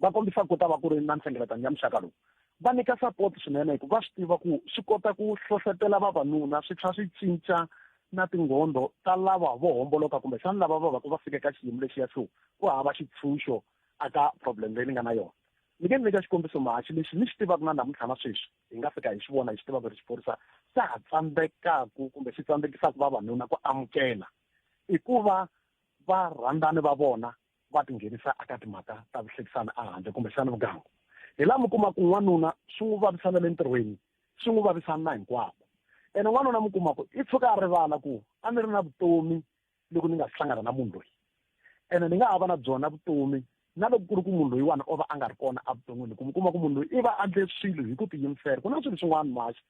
S8: va kombisa ku ta va ku ri na nhlengeletano ya muxaka lowu va nyika support swinene hikuva va swi tiva ku swi kota ku hlohletela vavanuna swi tlhela swi cinca na tinghondo ta lava vo homboloka kumbexana lava va va ku va fike ka xiyimo lexiya xo ku hava xitshunxo aka problem leyi ni nga na yona ni nge ni nyika xikombiso mahaxi lexi ni xi tivaka na namuntlha na sweswi hi nga fika hi xi vona hi xi tiva ku ri xiphorisa xa ha tsandzekaku kumbe xi tsandzekisaka vavanuna ku amukela i ku va varhandzani va vona va tinghenisa eka timhaka ta vuhlekisani ehandle kumbexana vugangu hi laha mi kuma ku n'wanuna swi n'wi vavisa na le ntirhweni swi n'wi vavisana na hinkwako ene n'wanuna mi kuma ku i tshuka a rivala ku a ni ri na vutomi loko ni nga si hlangana na munhu loyi ene ni nga ha va na byona vutomi na loko ku ri ku munhu loyiwani o va a nga ri kona evuton'wini ku mi kuma ku munhu loyi i va a endle swilo hi ku tiyimisela ku na swilo swin'wana maxa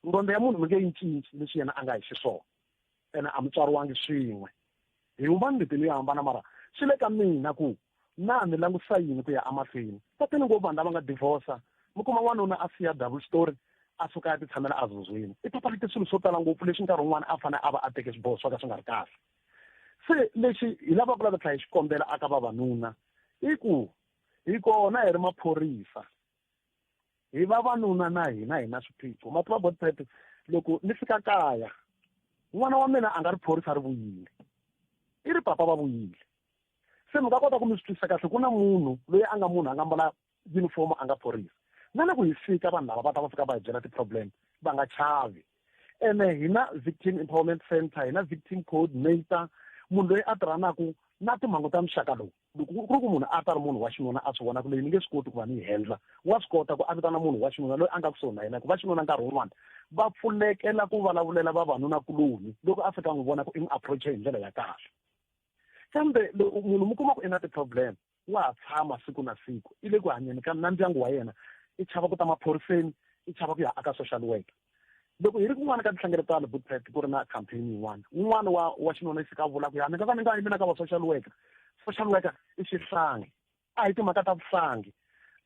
S8: ngqondo ya munhu mi nge yi cinci leswi yena a nga hi xiswona ene a mi tswariwangi swin'we hi huma mimitini yo hambana mara swi le ka mina ku na ni langutisa yini ku ya emahlweni va tele ngopfu vanhu lava nga divorce mi kuma n'wanuna a siya double story a suka ya titshamela ezuzwini i papalate swilo swo tala ngopfu leswi nkarhi wun'wana a fanele a va a teke swiboho swo ka swi nga ri kahle se lexi hi lavaka ku lava tlhela hi xi kombela aka vavanuna i ku hi kona hi ri maphorisa hi vavanuna na hina hi na swiphiqo ma tiva botpet loko ni fika kaya n'wana wa mina a nga ri phorisa ri vuyile i ri papa va vuyile se mi nga kota ku mi swi twisisa kahle ku na munhu loyi a nga munhu a nga mbala uniform a nga phorisa na loko hi fika vanhu lava va ta va fika va hi byela ti-problem va nga chavi ene hi na victim empowerment center hi na victim coordinator munhu loyi a tirhanaku na timhangu ta muxaka lowu loko ku ri ku munhu a ta ri munhu wa xinuna a swi vona ku leyi ni nge swi koti ku va ni yi handla wa swi kota ku a vitana munhu wa xinuna loyi a nga kusuhi na yena ku va xinuna nkarhi wun'wana va pfulekela ku vulavulela vavanunakuloni loko a fika n'wi vona ku i n'wi approach hi ndlela ya kahle kambe loko munhu mi kuma ku i na ti-problem wa ha tshama siku na siku i le ku hanyeni ka na ndyangu wa yena i chava ku ta maphoriseni i chava ku ya aka social worker loko hi ri kun'wana ka tinhlengeletano bootpet ku ri na campaign yin'wana un'wana wa wa xinuna i fika a vula ku ya ni nga ka ni nga yimi na ka va social worker social worker i xihlangi a hi timhaka ta vuhlangi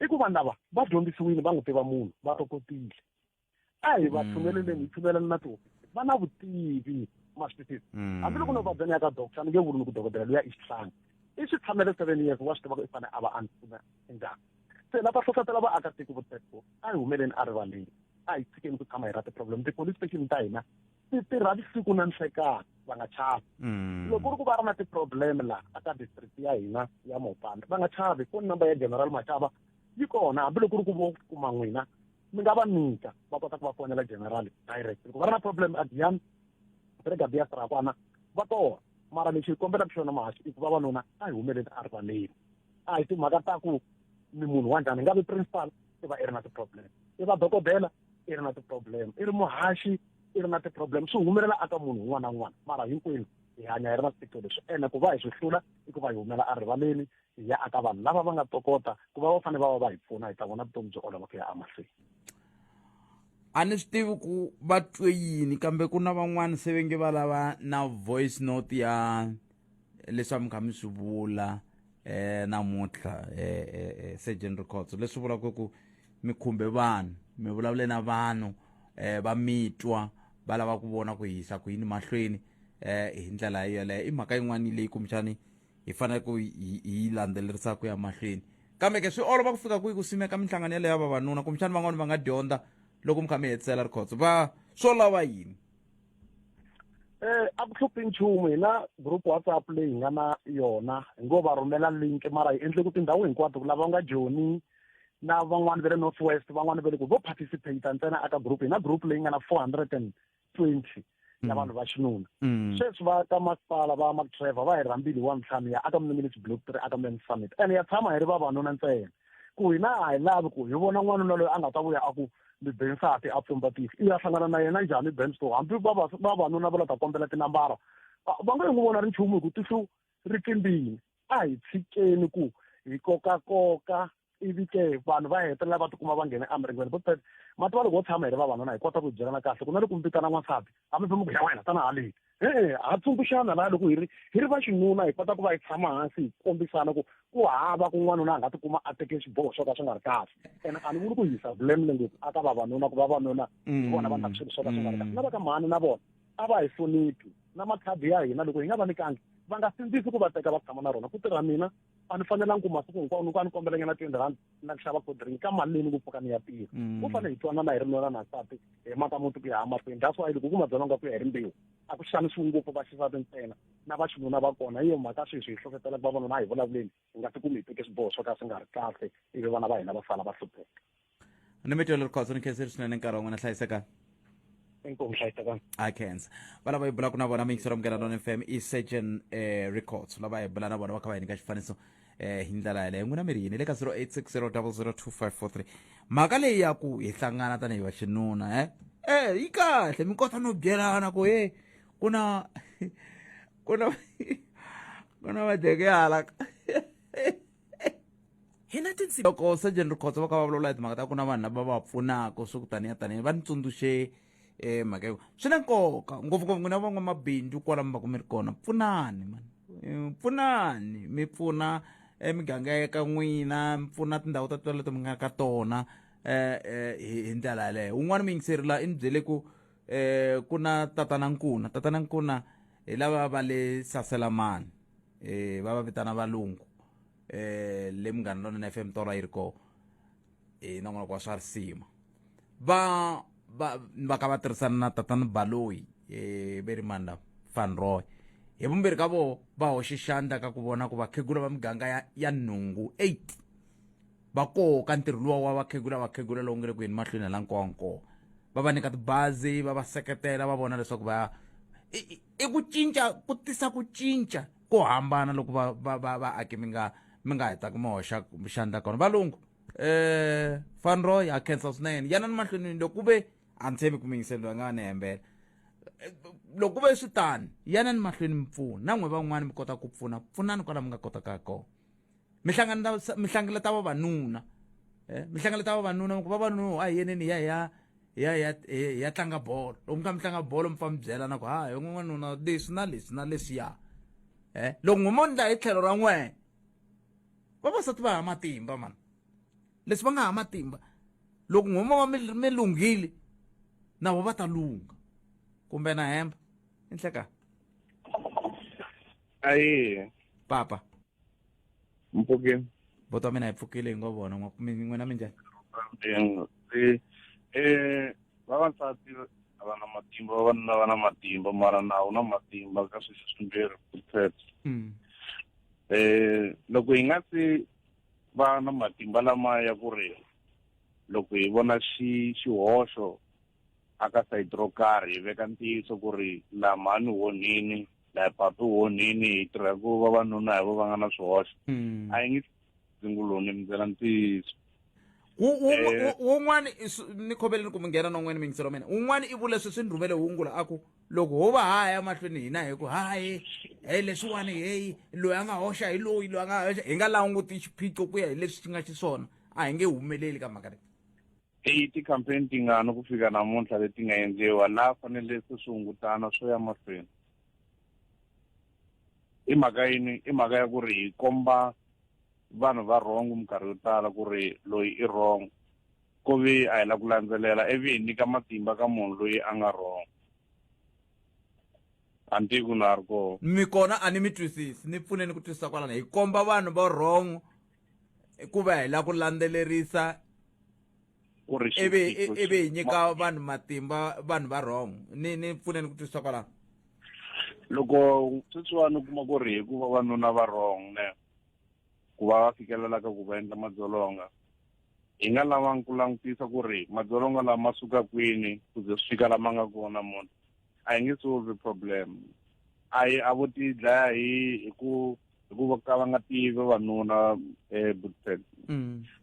S8: i ku vanhu lava va dyondzisiwile va n'wi tiva munhu va tokotile a hi va tshumeleleni hi tshumelana na tihofisi va na vutivi ma swi twisisa hambiloko no vabya ni ya ka doctor ni nge vuli ni ku dokodela luya i xihlangi i swi tshamele 7 years wa swi tiva ku i fanele a va a ni pfuna njhani se lava hlohlotela vaakatiko vo teko a hi humeleni a rivaleni a hi tshikeni ku tshama hi ra ti-problem ti-police station ta hina ti tirha vusiku na nhlekani va nga chavi loko ku ri ku va ri na ti-problem laha aka district ya hina ya Mopani va nga chavi phone number ya General Machaba yi kona hambiloko ku ri ku vo kuma n'wina mi nga va nyika va kota ku va fonela general direct loko va ri na problem a Giyani brigadier Sarakwana va kona mara lexi hi kombelaka xona mahaxi i ku vavanuna a hi humeleni a rivaleni a hi timhaka ta ku ni munhu wa njhani nga vi principal i va i ri na ti-problem i va dokodela i ri na ti-problem i ri muhaxi i ri na ti-problem swi humelela aka munhu un'wana na un'wana mara hinkwenu hi hanya hi ri na swiphiqo leswi ene ku va hi swi hlula i ku va hi humela erivaleni hi ya aka vanhu lava va nga tokota ku va va fanele va va va hi pfuna hi ta vona vutomi byi olova ku ya emahlweni
S2: A ni swi tivi ku va twe yini kambe ku na van'wani se ve nge va lava na voice note ya leswi a mi kha mi swi vula namuntlha Surgeon Records leswi vulaka ku mi khumbe vanhu mi vulavule na vanhu va mi twa va lava ku vona ku hisa ku yini mahlweni hi ndlela yoleyo i mhaka yin'wana leyi kumbexani hi fanele ku hi yi landzelerisa ku ya mahlweni kambe ke swi olova ku fika kwihi ku simeka minhlangano yaleyo ya vavanuna kumbexani van'wani va nga dyondza loko mi kha mi hetisela rikhotso va swo lava yini
S8: A ku hluphi nchumu hi na group WhatsApp leyi hi nga na yona hi ngo va rhumela link mara hi endle ku tindhawu hinkwato ku lava nga joni na van'wani va le North West van'wani va le ku vo participate ntsena aka group hi na group leyi nga na 420 ya vanhu va xinuna sweswi va ka masipala va Mark Trevor va hi rhambile hi Wavuntlhanu ya aka Minutes Block 3 aka Men Summit ene ya tshama hi ri vavanuna ntsena ku hina a hi lavi ku hi vona n'wanuna loyi a nga ta vuya a ku ni be nsati a pfumba tihlo i ya hlangana na yena njhani Bensto hambi vavanuna va la ta kombela tinambara Va nge n'wi vona ri nchumu hi ku tihlo ri tlimbile. A hi tshikeni ku hi kokakoka ivi ke vanhu va hetelela va tikuma va nghene emiringweni. But ma tiva loko ho tshama hi ri vavanuna hi kota ku byelana kahle ku na loko mi vitana n'wansati a mi mi ku ya wena tana haleni. E-e, ha tsundzuxana laha loko hi ri hi ri va xinuna hi kota ku va hi tshama hansi hi kombisana ku ku hava ku n'wanuna a nga tikuma a teke swiboho swo ka swi nga ri kahle. Ene a ni vuli ku yisa blame le ngopfu aka vavanuna ku vavanuna hi vona va endlaka swilo swo ka swi nga ri kahle. Na va ka mhani na vona a va hi hloniphi na makhadi ya hina loko hi nga va nyikangi va nga sindzisi ku va teka va tshama na rona. Ku tirha mina a ni fanelangi ku masiku hinkwawo ni ku a ni kombela nyana R20 na ku xava cold drink ka mali leyi ni ku pfuka ni ya tirha. Ku fanele hi twanana hi ri nuna na nsati hi maka muti ku ya mahlweni. That's why loko ku madzolonga ku ya hi rimbewu a ku xanisiwi ngopfu va xisati ntsena na va xinuna va kona. Hi yo mhaka sweswi hi hlohlotelaka vavanuna a hi vulavuleni hi nga tikumi hi teke swiboho swo ka swi nga ri kahle ivi vana va hina va sala va hlupheka.
S2: Ni mi twele Rikhotso, ni khensile swinene nkarhi wa n'wina, hlayisekani.
S8: Inkomu, hlayisekani.
S2: A khensa. Va lava hi bulaka na vona miyingiselo Munghana Lonene FM i Surgeon Records lava hi bula na vona va kha va hi nyika xifaniso hi ndlela yaleyo. N'wina mi ri yini le ka 0860002543 mhaka leyi ya ku hi hlangana tanihi va xinuna yi kahle mi kota no byelana ku he ku na ku na ku na majeke hala.
S7: Hi na tindzimi.
S2: Loko Surgeon Rikhotso va kha va vulavula hi timhaka ta ku na vanhu lava va pfunaka swo ku taniya taniya va ni tsundzuxe mhaka yo swi na nkoka ngopfungopfu n'wina van'wamabindzu kwala mi va ku mi ri kona pfunani mani. Pfunani mi pfuna emiganga ya ka n'wina mi pfuna tindhawu ta tona leti mi nga ka tona hi ndlela yaleyo. Un'wana muyingiseri la i ni byele ku ku na tatana Nkuna. Tatana Nkuna hi lava va le Saselamani, va va vitana valungu le Munghana Lonene FM tolo a yi ri kona nongonoko wa swa risima va va va ka va tirhisana na tatana Baloyi ve ri mani lava Van Roy hi vumbirhi ka voho va hoxe xandla ka ku vona ku vakhegula va miganga ya nhungu 8 va koka ntirho luwa wa vakhegula vakhegula lowu nge le ku yeni mahlweni hala nkowankowa va va nyika tibazi va va seketela va vona leswaku va i ku cinca ku tisa ku cinca ko hambana loko va va va vaaki mi nga mi nga hetaka mi hoxa xandla kona. Valungu Van Roy ha khensa swinene yanani mahlweni loko ku ve a ni tshembi ku miyingiselo loyi a nga ni hembela loko ku ve swi tani yanani mahlweni mi pfuna na n'we van'wani mi kota ku pfuna pfunani kwala mi nga kotaka kona mi hlanganisa mi hlangeleta vavanuna mi hlangeleta vavanuna mi ku vavanuna a hi yeneni hi ya hi ya ya ya ya tlanga bolo loko mi kha mi tlanga bolo mi fa mi byela na ku ha hi n'wanuna leswi na leswi na leswiya loko n'we mo ndla hi tlhelo ra n'we vavasati va ha matimba mani leswi va nga ha matimba loko n'we mo va mi lunghile na vo va ta lungha kumbe na hemba i nhleka.
S9: Ayi
S2: papa
S9: mpfukeni
S2: buti wa mina hi pfukile hi ngo vona n'wina minjhani?
S9: Vavasati a va na matimba vavanuna va na matimba mara nawu na matimba ka swilo swimbirhi protect. Loko hi nga se va na matimba lama ya ku ri loko hi vona xihoxo aka sayiti ro karhi hi veka ntiyiso ku ri laha mhani onhini laha papi onhini hi tirha ku vavanuna hi vo va nga na swihoxo a yi nge dzinguloni mi byela ntiyiso.
S2: Wun'wani ni khomeleni ku mi nghena na un'wana miyingiselo wa mina wun'wani i vule sweswi ni rhumele hungula a ku loko ho va ha ya mahlweni hina hi ku hayi he leswiwani heyi loyi a nga hoxa hi loyi loyi a nga hoxa hi nga languti xiphiqo ku ya hi leswi xi nga xiswona a hi nge humeleli ka mhaka leyi.
S9: I ti-campaign tingani ku fika namuntlha leti nga endliwa laha fanele se swi hungutana swo ya mahlweni i mhaka yini? I mhaka ya ku ri hi komba vanhu va wrong minkarhi yo tala ku ri loyi i wrong ko vi a hi la ku landzelela ivi hi nyika matimba ka munhu loyi a nga wrong. A ni tivi ku na ri kona.
S2: Mi kona a ni mi twisisi ni pfuneni ku twisisa kwalano hi komba vanhu va wrong ku va hi la ku landzelerisa
S9: ku ri
S2: ivi hi nyika vanhu matimba vanhu va wrong ni pfuneni ku twisisa kwalano.
S9: Loko sweswiwani u kuma ku ri hikuva vanuna va wrong ne ku va va fikelela ka ku va endla madzolonga hi nga lavangi ku langutisa ku ri madzolonga lama suka kwini ku ze swi fika lama nga kona munhu a hi nge solve problem. A hi a vo ti dlaya hi ku hikuva ka va nga tivi vavanuna Bootpad.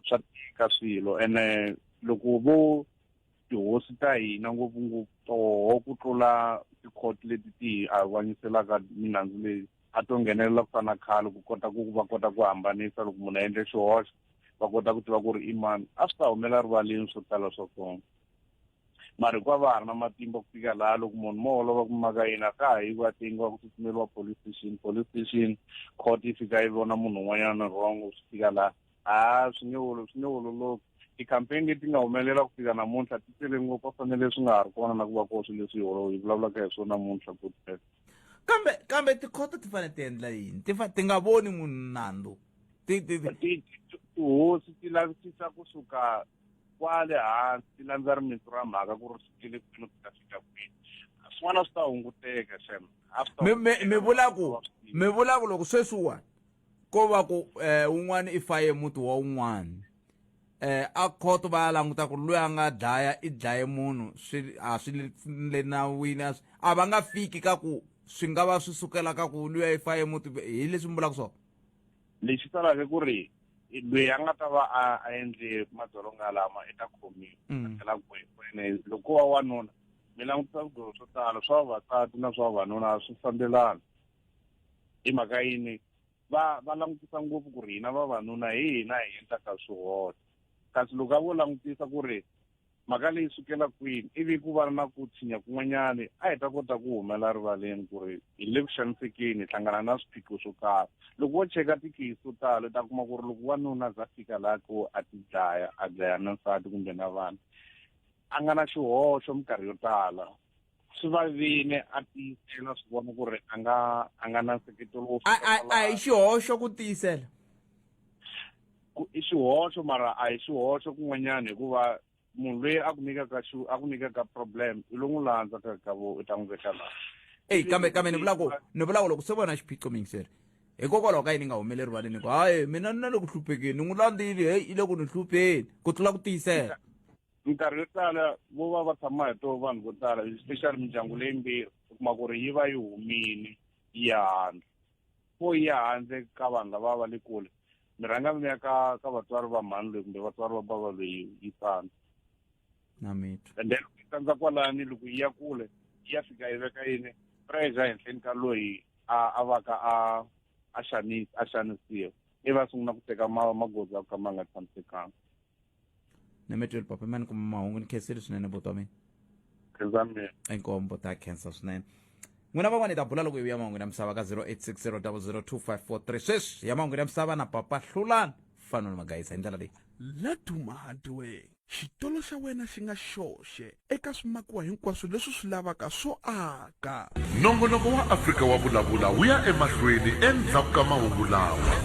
S9: Swa tika swilo ene loko vo Tihosi ta hina ngopfungopfu toho ku tlula tikhoto leti ti hi avanyiselaka milandzu leyi a to nghenelela ku fana na khale ku kota ku va kota ku hambanisa loko munhu a endle xihoxo va kota ku tiva ku ri i mani a swi ta humela rivaleni swo tala swa kona mara hikuva va ha ri na matimba ku fika laha loko munhu mo holova ku maka yini a ka ha yi ku ya tengiwa ku tsutsumeriwa police station police station court yi fika yi vona munhu un'wanyana wrong swi fika laha a swi nge olo swi nge ololoki ti-campaign leti nga humelela ku fika namuntlha ti tele ngopfu a fanele swi nga ha ri kona na ku va kona swilo leswi hi vulavulaka hi swona namuntlha ku
S2: kambe kambe tikhoto ti fanele ti endla yini ti ti nga voni munhu nandzu
S9: ti ti tihosi ti lavisisa kusuka kwale hansi ti landza rimitsu ra mhaka ku ri sukile kwini ku ta fika kwini swin'wana swi ta hunguteka xem
S2: mi vula ku mi vula ku loko sweswiwani ko va ku eh un'wana i faye muti wa un'wana eh a khoto va ya languta ku loyi a nga dlaya i dlaye munhu swi a swi le nawini a a va nga fiki ka ku swi nga va swi sukela ka ku luya i faye muti hi leswi mi vulaka swona
S9: lexi salaka ku ri loyi a nga ta va a endle madzolonga lama i ta khomiwa a mm. tlhela ene loko wa wanuna mi langutisa swigwevo swo tala swa vavasati na swa vavanuna swi fambelana hi mhaka yini va va langutisa ngopfu ku ri hina vavanuna hi hina hi endlaka swihoxo kasi loko a vo langutisa ku ri mhaka leyi sukela kwini ivi ku va na ku tshinya kun'wanyani a hi ta kota ku humela rivaleni ku ri hi le ku xanisekeni hi hlangana na swiphiqo swo karhi loko wo cheka tikeyisi to tala u ta kuma ku ri loko wanuna a za fika laha ko a ti dlaya a dlaya na nsati kumbe na vana a nga na xihoxo minkarhi yo tala swi va vile a tiyisela swi vona ku ri a nga a nga na nseketelo wo
S2: a hi xihoxo ku tiyisela
S9: i xihoxo mara a hi xihoxo kun'wanyana hikuva munhu loyi a ku nyikaka a ku nyikaka problem i lo n'wi landza ka ka vo u ta n'wi veka laha
S2: eyi kambe kambe ni vula ku ni vula ku loko se vona xiphiqo miyingiseri hikokwalaho ka yini nga humeleri rivaleni ku hayi mina ni na le ku hluphekeni ni n'wi landzile heyi i le ku ni hlupheni ku tlula ku tiyisela
S9: Minkarhi yo tala vo va va tshama hi toho vanhu vo tala especially mindyangu leyimbirhi u kuma ku ri yi va yi humile yi ya handle fo yi ya handle ka vanhu lava va le kule mi rhanga mi ya ka ka vatswari va mhani loyi kumbe vatswari va bava loyi yi tsandza
S2: na mitwa
S9: and then yi tsandza kwalani loko yi ya kule yi ya fika yi veka yini pressure henhleni ka loyi a a va ka a a xanisa a xanisiwa ivi a sungula ku teka magoza ya ku ka ma nga tshamisekanga
S2: Nemetweli papa mani kuma mahungu ni khensile swinene buti wa mina
S9: khensa mina
S2: inkombo ta khensa swinene n'wina van'wana hi ta bula loko hi vuya mahungu ya misava ka 0860002543 sweswi ya mahungu ya misava na papa hlulani fanoni magayisa hi ndlela leyi
S1: Laduma Hardware, xitolo xa wena xi nga xoxe eka swimakiwa hinkwaswo leswi swi lavaka swo aka. Nongonoko wa Afrika wa Vulavula wu ya emahlweni endzhaku ka mahungu lawa.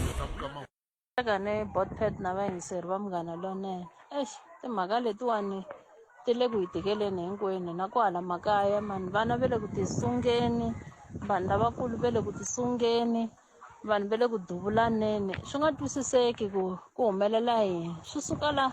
S10: Eka ni Botpet na vayingiseri va Munghana Lonene eish timhaka letiwani ti le ku hi tikeleni hinkwenu na kwala makaya mani vana ve le ku tisungeni vanhu lavakulu ve le ku tisungeni vanhu ve le ku duvulaneni swi nga twisiseki ku ku humelela yini swi suka la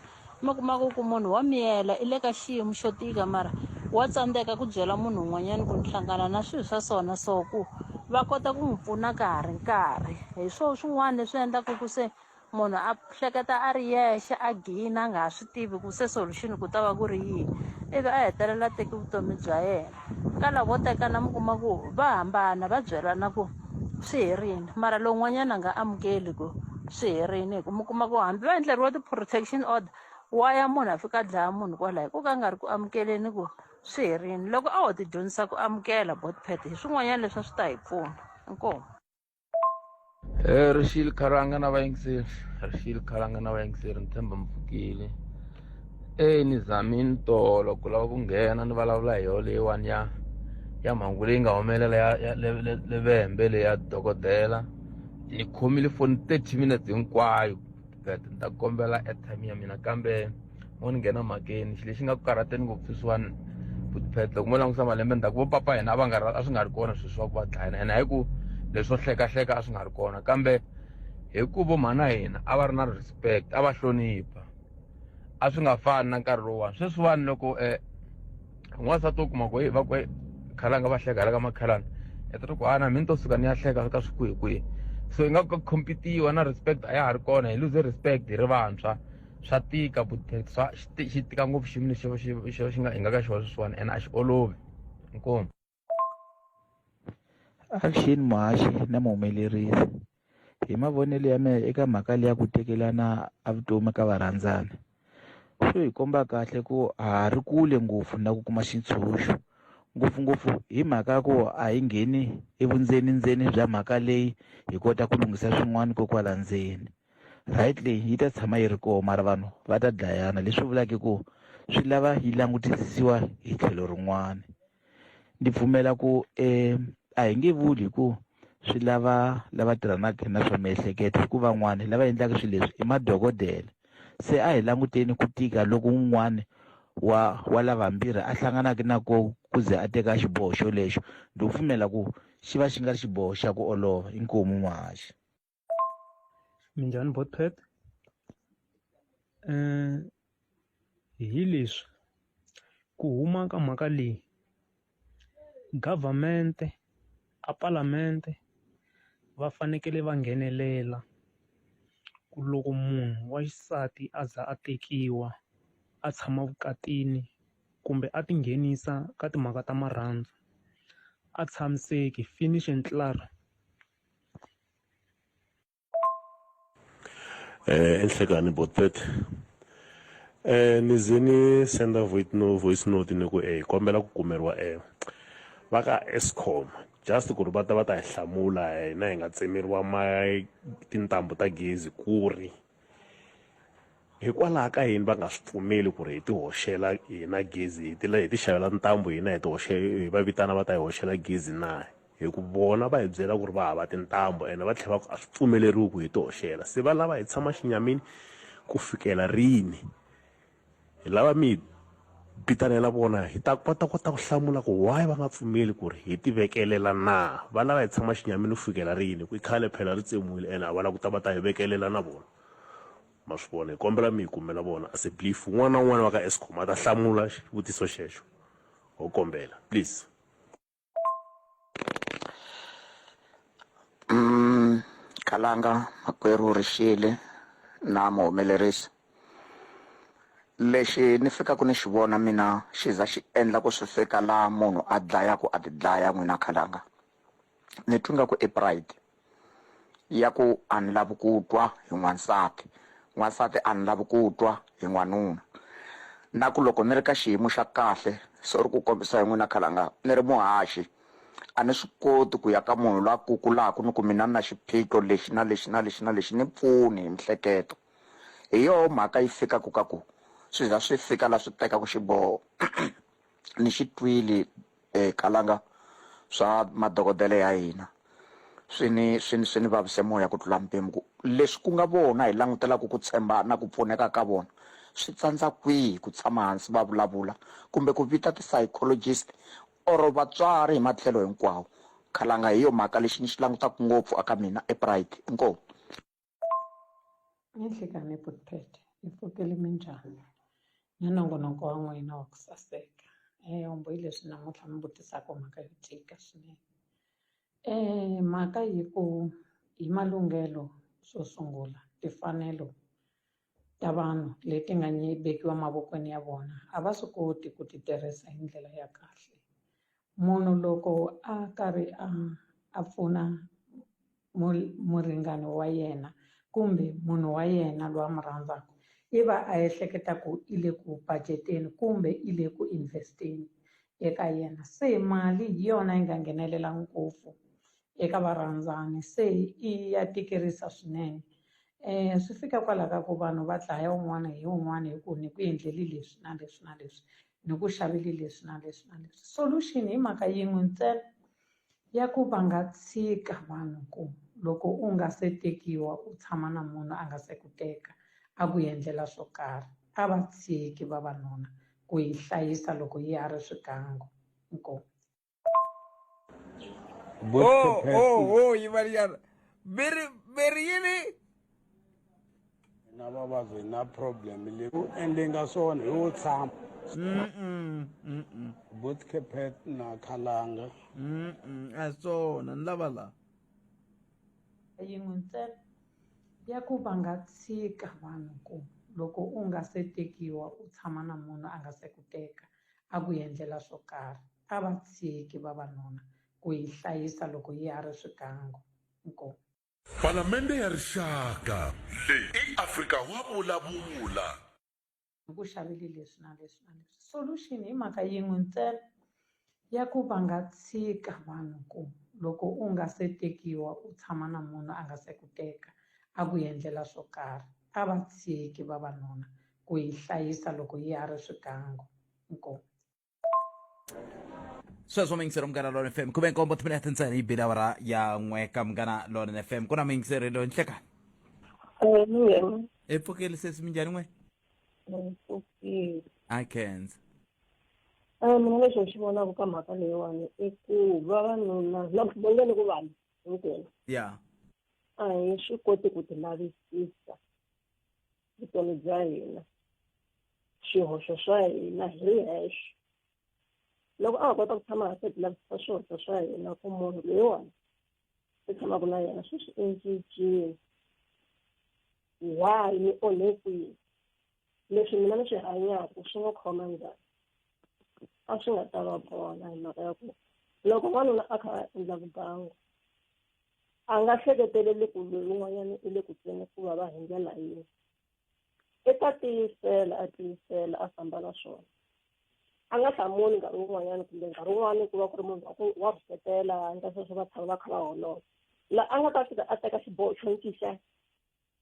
S10: mi kumaka ku munhu wa miyela i le ka xiyimo xo tika mara wa tsandzeka ku byela munhu un'wanyana ku ni hlangana na swilo swa so na so ku va kota ku n'wi pfuna ka ha ri nkarhi hi swona swin'wana leswi endlaka ku se munhu a hleketa a ri yexe a gina a nga ha swi tivi ku se solution ku ta va ku ri yini ivi a hetelela teki vutomi bya yena ka lavo tekana mi kuma ku va hambana va byelana ku swi herini mara lowun'wanyana a nga amukeli ku swi herini hi ku mi kuma ku hambi va endleriwa ti-protection order wa ya munhu a fika a dlaya munhu kwalaho ku ka a nga ri ku amukeleni ku swi herini loko a ho ti dyondzisa ku amukela botpet hi swin'wanyana leswi a swi ta hi pfuna inkomu
S11: Eh, rixile khalanga na vayingiseri rixile khalanga na vayingiseri ni tshemba mi pfukile e ni zamini tolo ku lava ku nghena ni vulavula hi yona leyiwani ya ya mhangu leyi nga humelela ya ya le le le vhembe leya dokodela ni khomile foni 30 minutes hinkwayo but ni ta kombela airtime ya mina kambe mo ni nghena mhakeni xilo lexi nga ku karhateni ngopfu sweswiwani Phet loko mo langutisa malembe ndzhaku vo papa hina a va nga a swi nga ri kona swilo swa ku va dlayana ene hayi ku leswo hlekahleka a swi nga ri kona kambe hi ku vo mhana hina a va ri na respect a va hlonipha a swi nga fani na nkarhi lowuwani sweswiwani loko um n'wansati wo kuma ku va ku khalanga va hleka hala ka makhalana ya ta ku ana mi ni to suka ni ya hleka ka swi kwihi kwihi so ingaku ka competiwa na respect a ya ha ri kona hi lose respect hi ri vantshwa Swa tika Boet swa xi xi tika ngopfu xiyimo lexi xi xi xi nga hi nga ka xona sweswiwani ene a xi olovi. Inkomu.
S12: Avuxeni muhaxi na muhumelerisi hi mavonelo ya mehe eka mhaka leya ku tekelana a vutomi ka varhandzani swi hi komba kahle ku ha ha ri kule ngopfu na ku kuma xitshunxo ngopfungopfu hi mhaka ya ku a hi ngheni evundzenindzeni bya mhaka leyi hi kota ku lunghisa swin'wana kokwala ndzeni right leyi yi ta tshama yi ri kona mara vanhu va ta dlayana leswi vulaka ku swi lava yi langutisisiwa hi tlhelo rin'wana Ndzi pfumela ku a hi nge vuli hi ku swi lava lava tirhanaka na swa miehleketo hikuva van'wani lava endlaka swilo leswi i madokodela se a hi languteni ku tika loko un'wani wa wa lavambirhi a hlanganaka na ko ku ze a teka xiboho xolexo ndzi pfumela ku xi va xi nga ri xiboho xa ku olova inkomu muhaxi.
S13: Minjhani Botpet hi leswi ku huma ka mhaka leyi government a palamende va fanekele va nghenelela ku loko munhu wa xisati a za a tekiwa a tshama vukatini kumbe a tinghenisa ka timhaka ta marhandzu a tshamiseki finish and klaar.
S14: Enhlekani Botpet ni ze ni senda voice no voice note ni ku hi kombela ku kumeriwa va ka Eskom just ku ri va ta va ta hi hlamula hina hi nga tsemeriwa ma tintambu ta gezi ku ri Hikwalaho ka yini va nga swi pfumeli ku ri hi ti hoxela hina gezi hi ti hi ti xavela ntambu hina hi ti hi va vitana va ta hi hoxela gezi na? Hi ku vona va hi byela ku ri va hava tintambu ene va tlhela va ku a swi pfumeleriwi ku hi ti hoxela se va lava hi tshama xinyamini ku fikela rini? Hi lava mi hi vitanela vona hi ta va ta kota ku hlamula ku why va nga pfumeli ku ri hi ti vekelela na? Va lava hi tshama xinyamini ku fikela rini? Ku i khale phela ri tsemiwile ene a va lava ku ta va ta hi vekelela na vona. Ma swi vona, hi kombela mi hi kumela vona as a belief. Un'wana na un'wana wa ka Eskom a ta hlamula xivutiso xexo. Ho kombela, please.
S15: Khalanga makwerhu Rixile na muhumelerisi lexi ni fikaka ni xi vona mina xi za xi endla ku swi fika laha munhu a dlayaku a ti dlaya n'wina Khalanga ni twa nga ku i pride ya ku a ni lavi ku twa hi n'wansati n'wansati a ni lavi ku twa hi n'wanuna na ku loko ni ri ka xiyimo xa kahle sorry ku kombisa hi n'wina khalanga ni ri muhaxi a ni swi koti ku ya ka munhu loyi a kukulaku ni ku mina ni na xiphiqo lexi na lexi na lexi na lexi ni pfuni hi mihleketo hi yoho mhaka yi fikaku ka ku swi za swi fika la swi tekaku xiboho ni xi twile Kalanga swa madokodela ya hina swi ni swi ni swi ni vavise moya ku tlula mpimo ku leswi ku nga vona hi langutelaka ku tshemba na ku pfuneka ka vona swi tsandza kwihi ku tshama hansi va vulavula kumbe ku vita ti-psychologist or vatswari hi matlhelo hinkwawo Khalanga hi yo mhaka lexi ni xi langutaka ngopfu aka mina i pride inkomu.
S16: Ni nhlikani Butpet hi pfukile minjhani na nongonoko wa n'wina wa ku saseka hombo hi leswi namuntlha mi vutisaka mhaka yo tika swinene mhaka yi ku hi malunghelo xo sungula timfanelo ta vanhu leti nga vekiwa mavokweni ya vona a va swi koti ku ti tirhisa hi ndlela ya kahle munhu loko a karhi a a pfuna muringani wa yena kumbe munhu wa yena loyi a n'wi rhandzaka i va a ehleketa ku i le ku budget-eni kumbe i le ku invest-eni eka yena se mali hi yona yi nga nghenelela ngopfu eka varhandzani se i ya tikerisa swinene swi fika kwala ka ku vanhu va dlaya un'wana hi un'wana hi ku ni ku endleli leswi na leswi na leswi ni ku xavele leswi na leswi na leswi solution hi mhaka yin'we ntsena ya ku va nga tshika vanhu ku loko u nga se tekiwa u tshama na munhu a nga se ku teka a ku endlela swo karhi a va tshiki vavanuna ku yi hlayisa loko yi ha ri swigangu inkomu.
S17: Oh, oh, oh, yimanyana veri veri yini
S18: na vavabyi na problem leyi u endle nga swona hi wo tshama botkepet na khalanga
S2: a swona ni lava la
S16: yin'we ntsena ya ku va nga tshika vanhu ku loko u nga se tekiwa u tshama na munhu a nga se ku teka a ku endlela swo karhi a va tshiki vavanuna ku yi hlayisa loko yi ha ri swigangu. Inkomu.
S1: Palamende ya Rixaka. Leyi i Afrika wa Vulavula.
S16: Ni ku xavele leswi na leswi na leswi. Solution hi mhaka yin'we ntsena ya ku va nga tshika vanhu ku loko u nga se tekiwa u tshama na munhu a nga se ku teka a ku endlela swo karhi a va tshiki vavanuna ku yi hlayisa loko yi ha ri swigangu. Inkomu.
S2: Sweswo muyingiseri Munghana Lona FM, 17 timinete ntsena yi bile awara ya 1 ka Munghana Lona FM. Ku na muyingiseri loyi nhlekani. E pfukeli sesi, minjhani n'we?
S19: Pfukile.
S2: I can't.
S19: Mina lexi ni xi vonaka ka mhaka leyiwani i ku vavanuna na ku vongeni ku vanhu hinkwenu a hi swi koti ku ti lavisisa vutomi bya hina, swihoxo swa hina hi ri hexe. Loko a ha kota ku tshama hansi hi ti lavisisa swihoxo swa hina ku munhu loyiwani i tshamaka na yena sweswi i cincile, why ni onhe kwihi, leswi mina ni swi hanyaka swi n'wi khoma njhani, a swi nga ta va kona. Hi mhaka ya ku loko n'wanuna a kha a endla vugangu a nga hleketeleli ku loyi un'wanyana i le ku tweni ku vava hi ndlela yihi, i ta tiyisela a tiyisela a famba na swona, a nga hlamuli nkarhi wun'wanyana kumbe nkarhi wun'wani ku va ku ri munhu wa ku wa rhuketela, endla sweswo va tshama va kha va holova, la a nga ta fika a teka xiboho xo cinca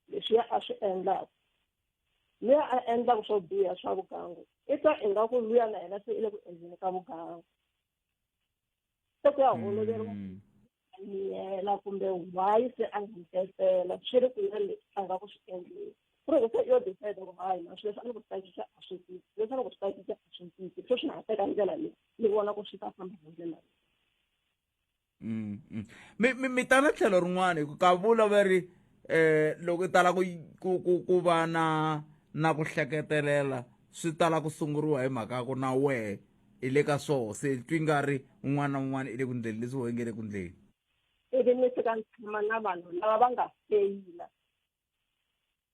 S19: leswiya a swi endlaka. Luya a endlaka swo biha swa vugangu i twa ingaku luya na yena se i le ku endleni ka vugangu, se ku ya holoveriwa miyela kumbe why se a nga ntetela swi ri ku na leswi a nga ku swi endleni, ku ri se yo decide ku hayi na swilo leswi a ni ku swi ta cinca a swi cinci, leswi a ni ku swi ta cinca a swi cinci, sweswi na ha teka ndlela leyi ni vona ku swi ta famba hi ndlela leyi.
S2: Mi ta na tlhelo rin'wana hi ku ka vula va ri loko i tala ku ku ku ku va na ku hleketelela swi tala ku sunguriwa hi mhaka ya ku na wehe i le ka swoho, se twi nga ri un'wana na un'wana i le ku ndleni leswi wehe nge le ku ndleni.
S19: Ivi ni fika ni tshama na vanhu lava va nga feyila,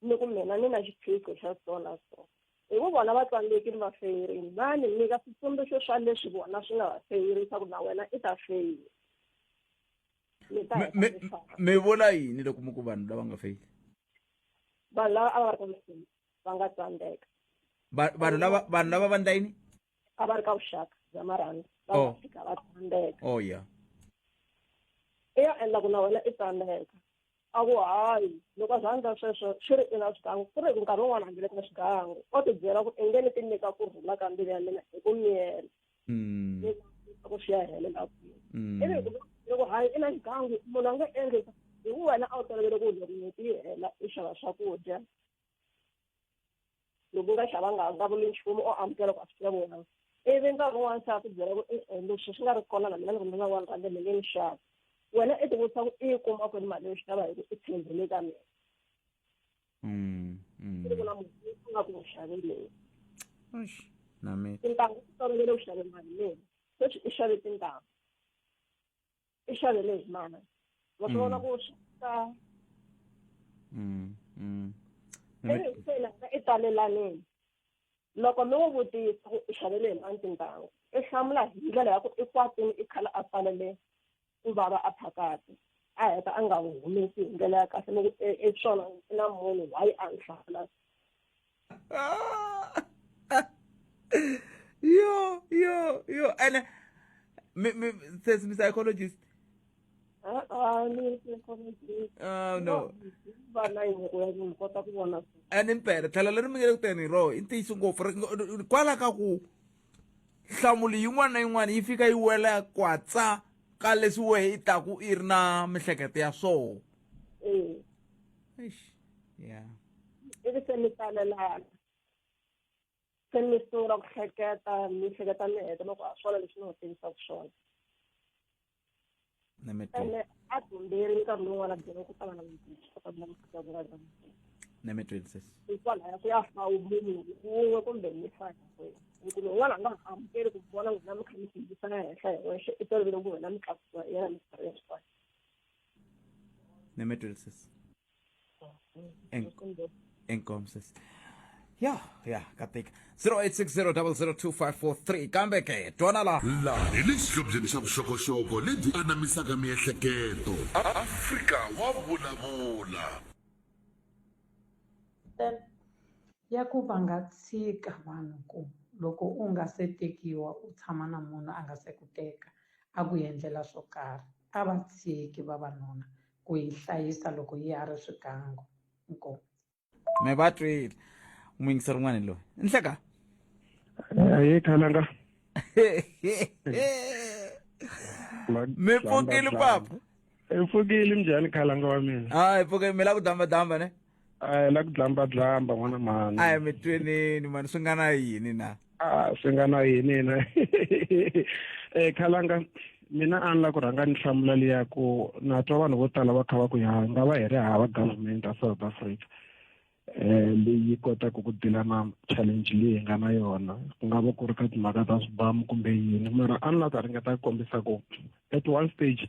S19: ni ku mina ni na xiphiqo xa so na so, hi ku vona va tsandzekile va feyirini, va ni nyika switsundzuxo swa leswi vona swi nga va feyirisa ku na wena i ta feyila. Ni ta heta ni famba.
S2: Mi vula yini loko mi ku vanhu lava nga feyila?
S19: Vanhu lava a va ri ka vuxaka va nga tsandzeka.
S2: Vanhu lava va ndla yini?
S19: A va ri ka vuxaka bya marhandzu va nga fika va tsandzeka.
S2: Oh yeah.
S19: I ya endla ku na wena i tsandzeka. A ku hayi loko a za a endla sweswo swi ri i na swigangu, ku ri hi ku nkarhi wun'wana a nge le ka swigangu, o ti byela ku i nge ni ti nyika ku rhula ka mbilu ya mina hi ku miyela. Ni ku swi ya helela kwihi. Ivi hi ku loko hayi i na xigangu munhu a nge endli hi ku wena a wu tolovele ku loko n'hweti yi hela i xava swakudya, loko u nga xavanga a nga vuli nchumu o amukela ku a swi xaviwanga, ivi nkarhi wun'wana se a ku byela ku e-e leswi swi nga ri kona na mina loko ni nga one rand ni nge ni xavi, wena i ti vutisa ku i yi kuma kwini mali yo xava hi ku i tshembele ka mina. Ku ri ku na munhu loyi a nga ku n'wi xaveleni.
S2: Eish, na mina.
S19: Tintangu u tolovele ku xave mali leyi, sweswi i xave tintangu, i xavele hi mali, wa swi vona ku swi ta ivi se na i talelanini. Loko mi n'wi vutisa ku i xavele hi mani tintangu, i hlamula hi ndlela ya ku i kwatini, i khala a pfalele ku vava a phakati, a heta a nga wu humesi hi ndlela ya kahle, ni ku i swona i na munhu why a ni hlamula.
S2: Yo yo yo, ene mi mi sesi mi psychologist?
S19: Ni psychologist.
S2: Oh no.
S19: Va na yini ku ya ni kota ku vona.
S2: Ene mpela tlhela leri mi nge le ku teni hi roho i ntiyiso ngopfu kwala ka ku nhlamulo yin'wana na yin'wana yi fika yi wela kwatsa ka leswi wehe i taku i ri na mihleketo ya swoho. Eish, yeah.
S19: Ivi se mi talelana, se mi sungula ku hleketa, mi hleketa mi heta loko a swona leswi ni nga tivisaka swona.
S2: Na mi twi.
S19: Ene a tumberi nkarhi lowun'wana byela ku ta va na kota ku langutisa ku nga ri
S2: Na mi twi sis.
S19: Hikwalaho ku ya fa munhu wun'we kumbe mi fa hinkwenu, hikuva un'wana a nga ha amukeli ku vona n'wina mi kha mi sindzisana henhla hi wexe, i tolovele ku wena mi tlakusiwa hi yena minkarhi hinkwayo.
S2: Na mi twi sis. Inkomu sis. Ya ya katika 0860002543 kambe ke twana la
S1: Laha hi le xihlobyeni xa vuxokoxoko lebyi anamisaka miehleketo. Afrika wa vulavula.
S16: Then ya ku va nga tshika vanhu ku loko u nga se tekiwa u tshama na munhu a nga se ku teka a ku endlela swo karhi a va tshiki vavanuna ku yi hlayisa loko yi ha ri swigangu inkomu.
S2: Me va twile muyingiseri un'wana loyi nhleka
S8: Ye khalanga.
S2: Mi pfukile papa?
S8: Hi pfukile njhani khalanga wa mina?
S2: A hi pfukile mi la ku dambadamba ne?
S8: A hi la ku dlambadlamba n'wana mhani.
S2: A hi mi tweneni mani swi nga na yini na?
S8: A swi nga na yini na? Eh khalanga mina a ni la ku rhanga ni hlamula liya ku na twa vanhu vo tala va kha va ku ya nga va hi ri hava government ya South Africa eh leyi kotaka ku dila na challenge leyi hi nga na yona ku nga va ku ri ka timhaka ta swibamu kumbe yini mara a ni la ta ringeta ku kombisa ku at one stage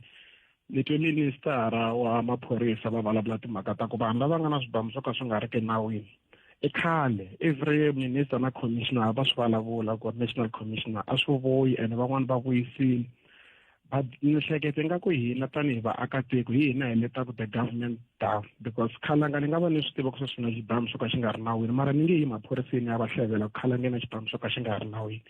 S8: ni twe ministara wa maphorisa va vulavula timhaka ta ku vanhu lava nga na swibamu swo ka swi nga ri ki nawini i khale every minister na commissioner va swi vulavula ku national commissioner a swi vuyi ene van'wani va vuyisile but ni hlekete nga ku hina tanihi vaakatiko hi hina hi letaku the government down because khalanga ni nga va ni swi tiva ku sweswi na xibamu xo ka xi nga ri nawini mara ni nge yi maphoriseni ya va hlevela ku khalanga na xibamu xo ka xi nga ri nawini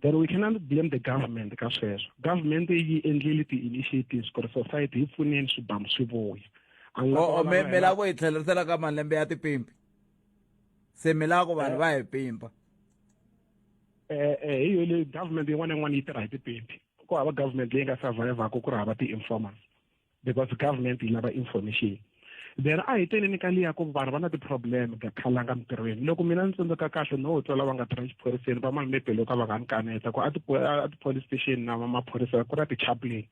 S8: then we cannot blame the government ka sweswo government yi endlile ti-initiatives ku ri society yi pfuneni swibamu swi vuya
S2: oh, mi lava ku hi tlhelerisela ka malembe ya tipimpi se mi lava ku vanhu va hi pimpa
S8: eh, eh, hi yo leyi government yin'wana na yin'wana yi tirha hi tipimpi ku hava government leyi nga survivaka ku ri hava ti-informers because government yi lava information then a hi teneni ka liya ku vanhu va na ti-problem ka khalanga mintirhweni loko mina ni tsundzuka kahle no twa lava nga tirha exiphoriseni va mani maybe loko a va nga ni kaneta ku a ti-police station na maphorisa ku na ti-chaplain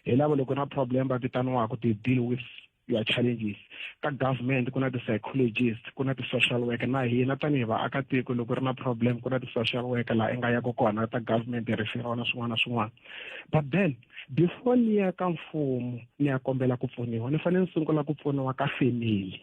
S8: hi lava loko na problem va vitaniwaka to deal with your challenges ka government ku na ti-psychologist ku na ti-social worker na hina tanihi vaakatiko loko ri na problem ku na ti-social worker laha i nga yaka kona ta government referral na swin'wana na swin'wana but then before ni ya ka mfumo ni ya kombela ku pfuniwa ni fanele ni sungula ku pfuniwa ka family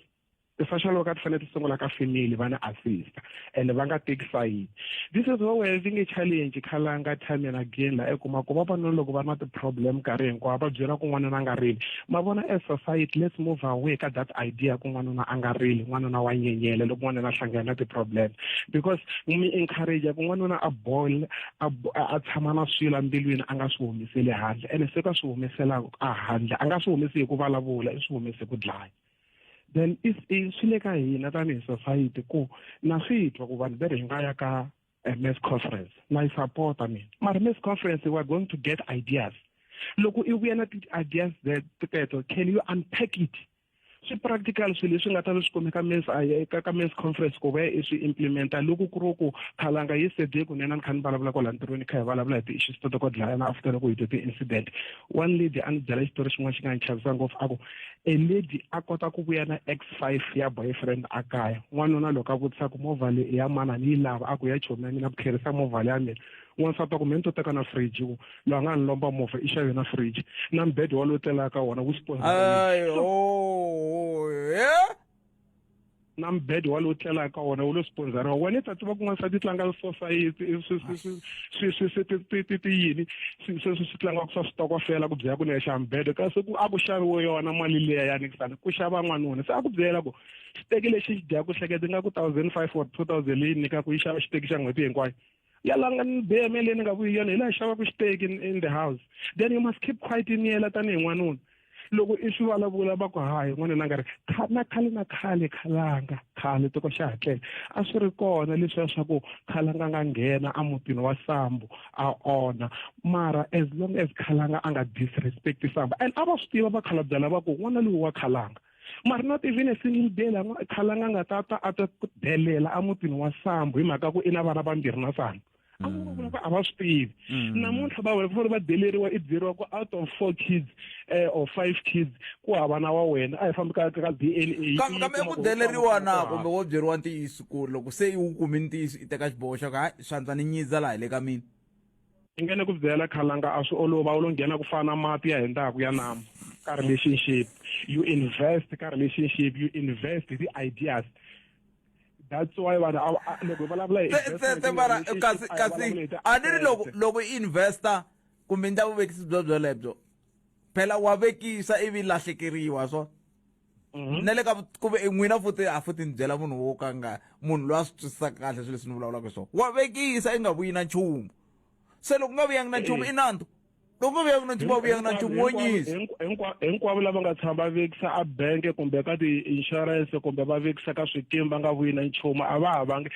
S8: ti-social worker ti fanele ti sungula ka family va ni assista and va nga teki sayiti this is why we're having a challenge khalanga time and again la i kuma ku vavanuna loko va ri na ti-problem nkarhi hinkwawo va byela ku n'wanuna a nga rili ma vona as society let's move away ka that idea ku n'wanuna a nga rili n'wanuna wa nyenyela loko n'wanuna a hlangana na ti-problem because mi encourage ku n'wanuna a boil a tshama na swilo embilwini a nga swi humeseli handle ene se ka swi humesela a handle a nga swi humesi hi ku vulavula i swi humese ku dlaya then swi le ka hina tanihi society ku na swi twa ku vanhu ve ri hi nga ya ka mass conference na yi sapota mina mara mass conference we are going to get ideas loko i vuya na ti-ideas teto can you unpack it swi practical swilo leswi nga ta swi kumeka mass ka ka mass conference ku va i swi implementa loko ku ri ku khalanga yesterday kunene ni kha ni vulavula kwala ntirhweni kha hi vulavula hi ti-issues to ta ku dlayana after loko hi twe ti-incident one lady a ni byela xitori xin'wana xi nga ni chavisa ngopfu a ku a lady a kota ku vuya na X5 ya boyfriend a kaya n'wanuna loko a vutisa ku movha leyi i ya mani a ni yi lava a ku ya chomi ya mina ku tlherisa movha leya mina n'wansati a ku me ni to teka na fridge ku loyi a nga ni lomba movha i xave na fridge na mbhedo wa lowu tlelaka ka wona wu sponsor na mbhedo wa lowu tlelaka ka wona wu lo sponsoriwa wena i ta tiva ku n'wansati tlanga sosayiti ti yini sweswi swi tlangiwaka swa switokofela ku byela ku ni ya xava mbhedo kasi ku a ku xaviwe yona mali liya ya nikisana ku xava n'wanuna se a ku byela ku xiteki lexi xi dyaka hleketa ingaku 1005 or 2000 leyi nyikaka yi xava xiteki xa n'hweti hinkwayo ya langa ni BM leyi ni nga vuyi yona hi laha xavaka xiteki in the house then you must keep quiet i miyela tanihi n'wanuna loko i swi vulavula va ku hayi n'wanuna a nga ri na khale na khale khalanga khale tiko xa hatlela a swi ri kona leswiya swa ku khalanga nga nghena emutini wa sambu a onha mara as long as khalanga a nga disrespect sambu and a va swi tiva vakhalabya lava ku n'wana loyi wa khalanga mara not even a single day la khalanga nga ta ta a ta delela emutini wa sambu hi mhaka ku i na vana vambirhi na sambu a va vula ku a va swi tivi namuntlha va fanele va deleriwa i byeriwa ku out of four kids eh, or five kids ku hava na wa wena a hi fambi ka ka DNA
S2: kambe kambe ku deleriwa na kumbe wo byeriwa ntiyiso ku loko se i wu kumi ntiyiso i teka xiboho xa ku hayi swantswa ni nyidza laha hi le ka mina
S8: i nga ni ku byela khalanga a swi olova u lo nghena ku fana mati ya hindzaku ya nambu ka relationship you invest ka relationship you invest hi ti-ideas
S20: That's why vanhu loko hi vulavula
S2: hi mara kasi kasi a ni ri loko loko i investor kumbe ndla vuvekisi byo byolebyo phela wa vekisa ivi lahlekeriwa swo mhm. na le ka kumbe n'wina futhi a futhi ni byela munhu wo ka nga munhu loyi a swi twisisaka kahle swilo leswi ni vulavulaka swona wa vekisa i nga vuyi na nchumu se loko u nga vuyangi na nchumu i nandzu loko nga vuyanga na nchumu wa vuyanga na nchumu wo nyisa
S20: hinkwavo lava nga tshama va vekisa a bank kumbe ka ti-insurance kumbe va vekisa ka swikimi va nga vuyi na nchumu a va ha vangi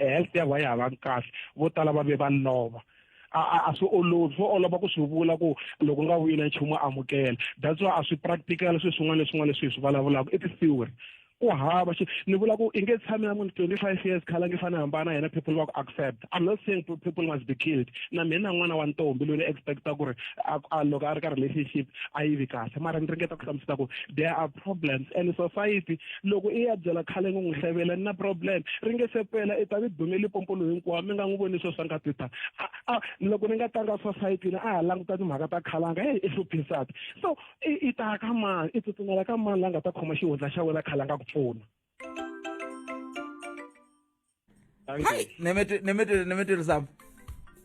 S20: health ya vona ya ha vangi kahle vo tala va ve va lova a swi olovi swo olova ku swi vula ku loko nga vuyi na nchumu amukela that's why a swi practical swilo swin'wana na swin'wana leswi hi swi vulavulaka i ti-theory ku hava xi ni vula ku i nge tshami na munhu 25 years khala nge fane hambana yena people va ku accept i'm not saying people must be killed na mina n'wana wa ntombi loyi ni expecta ku ri loko a ri ka relationship a yi vi kahle mara ni ringeta ku hlamusela ku there are problems and society loko i ya byela khale ngo n'wi hlevela ni na problem ri nge se pela i ta vi dume Limpopo loyi hinkwawo mi nga n'wi voni swo swa nga tita loko ni nga tanga society ni a ha languta timhaka ta khalanga hey i hluphi nsati so i ta ka mani i tsutsumela ka mani la nga ta khoma xihundla xa wena khalanga ku pfuna
S2: Hayi, nemetweli sam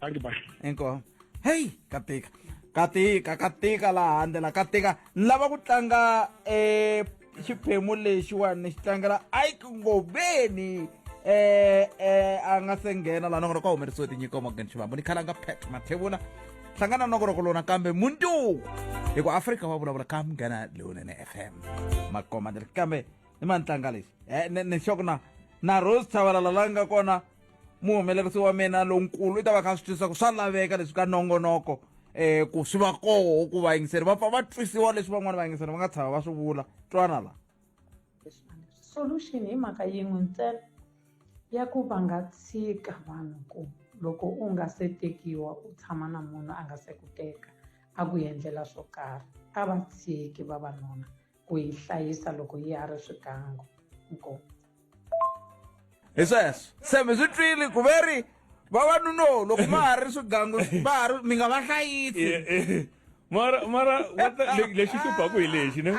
S20: thank you bye
S2: inkomu heyi ka tika ka tika ka tika laha handle la ka tika ni lava ku tlanga um xiphemu lexiwani ni xi tlangela ike ngoveni eh eh a nga se nghena laha nongonoko a humerisiwe tinyiko Morgan Shivambu ni khalanga Pat Mathebula hlangana nongonoko lona kambe mundzuku hi ku Afrika wa vulavula ka Munghana Lowunene FM makoma kambe ni ma ni tlanga lexi eh, ni xoko na na Rose Chavalala la nga kona muhumelerisi wa mina lonkulu i ta va kha swi twisisa ku swa laveka leswi ka nongonoko eh ku swi va koho ku vayingiseri va pfa va twisiwa leswi van'wana vayingiseri va nga tshama va swi vula twana la
S16: Solution hi mhaka yin'we ntsena ya ku va nga tshika vanhu ku loko u nga se tekiwa u tshama na munhu a nga se ku teka a ku endlela swo karhi a va tshiki vavanuna ku yi hlayisa loko yi ha ri swigangu inkomu
S2: hi sweswo se mi swi twile ku ve ri vavanuno loko ma ha ri swigangu va ha ri mi nga va hlayisi
S21: mara mara lexi hluphaku hi lexi ne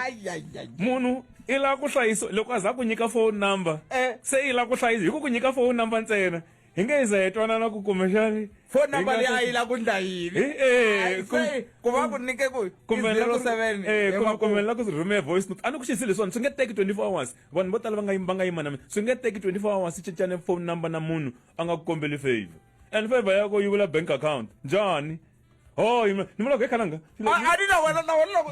S21: munhu i lava ku hlayisa loko a za ku nyika phone number eh. se i lava ku hlayisa hi ku ku nyika phone number ntsena hi nge za hi twanana ku kumbexani
S2: phone number leyi a yi lava ku ndla yini eh, ku va ku nyike ku
S21: kumbe kumbe la ku rhumela voice note a ni ku xisi leswiwani swi nge teki 24 hours vanhu vo tala va nga va nga yima na mina swi nge teki 24 hours cincane phone number na munhu a nga ku kombeli favor and favor yako yi vula bank account njhani Oh, ni vula ku khalanga.
S2: A ni na wena na wena loko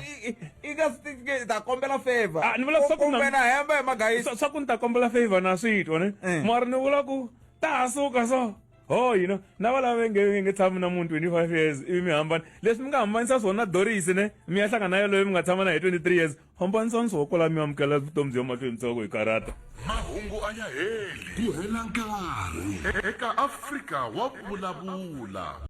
S2: i nga swi ta kombela favor.
S21: A ni vula
S2: swa ku na hemba hi magayisi.
S21: Swa ku ni ta kombela favor na swi twa ne. Eh. Mara ni vula ku ta ha suka so. Oh, you know, na va lava nge nge tshami na munhu 25 years ivi mi hambana. Leswi mi nga hambanisa swona na Doris ne, mi ya hlangana na yaloye mi nga tshama na hi 23 years. Hambanisani swo kwala mi amukela vutomi bya mahlweni ntsako hi karata.
S1: Mahungu a ya heli. Ku hela nkarhi. Eka Afrika wa vulavula.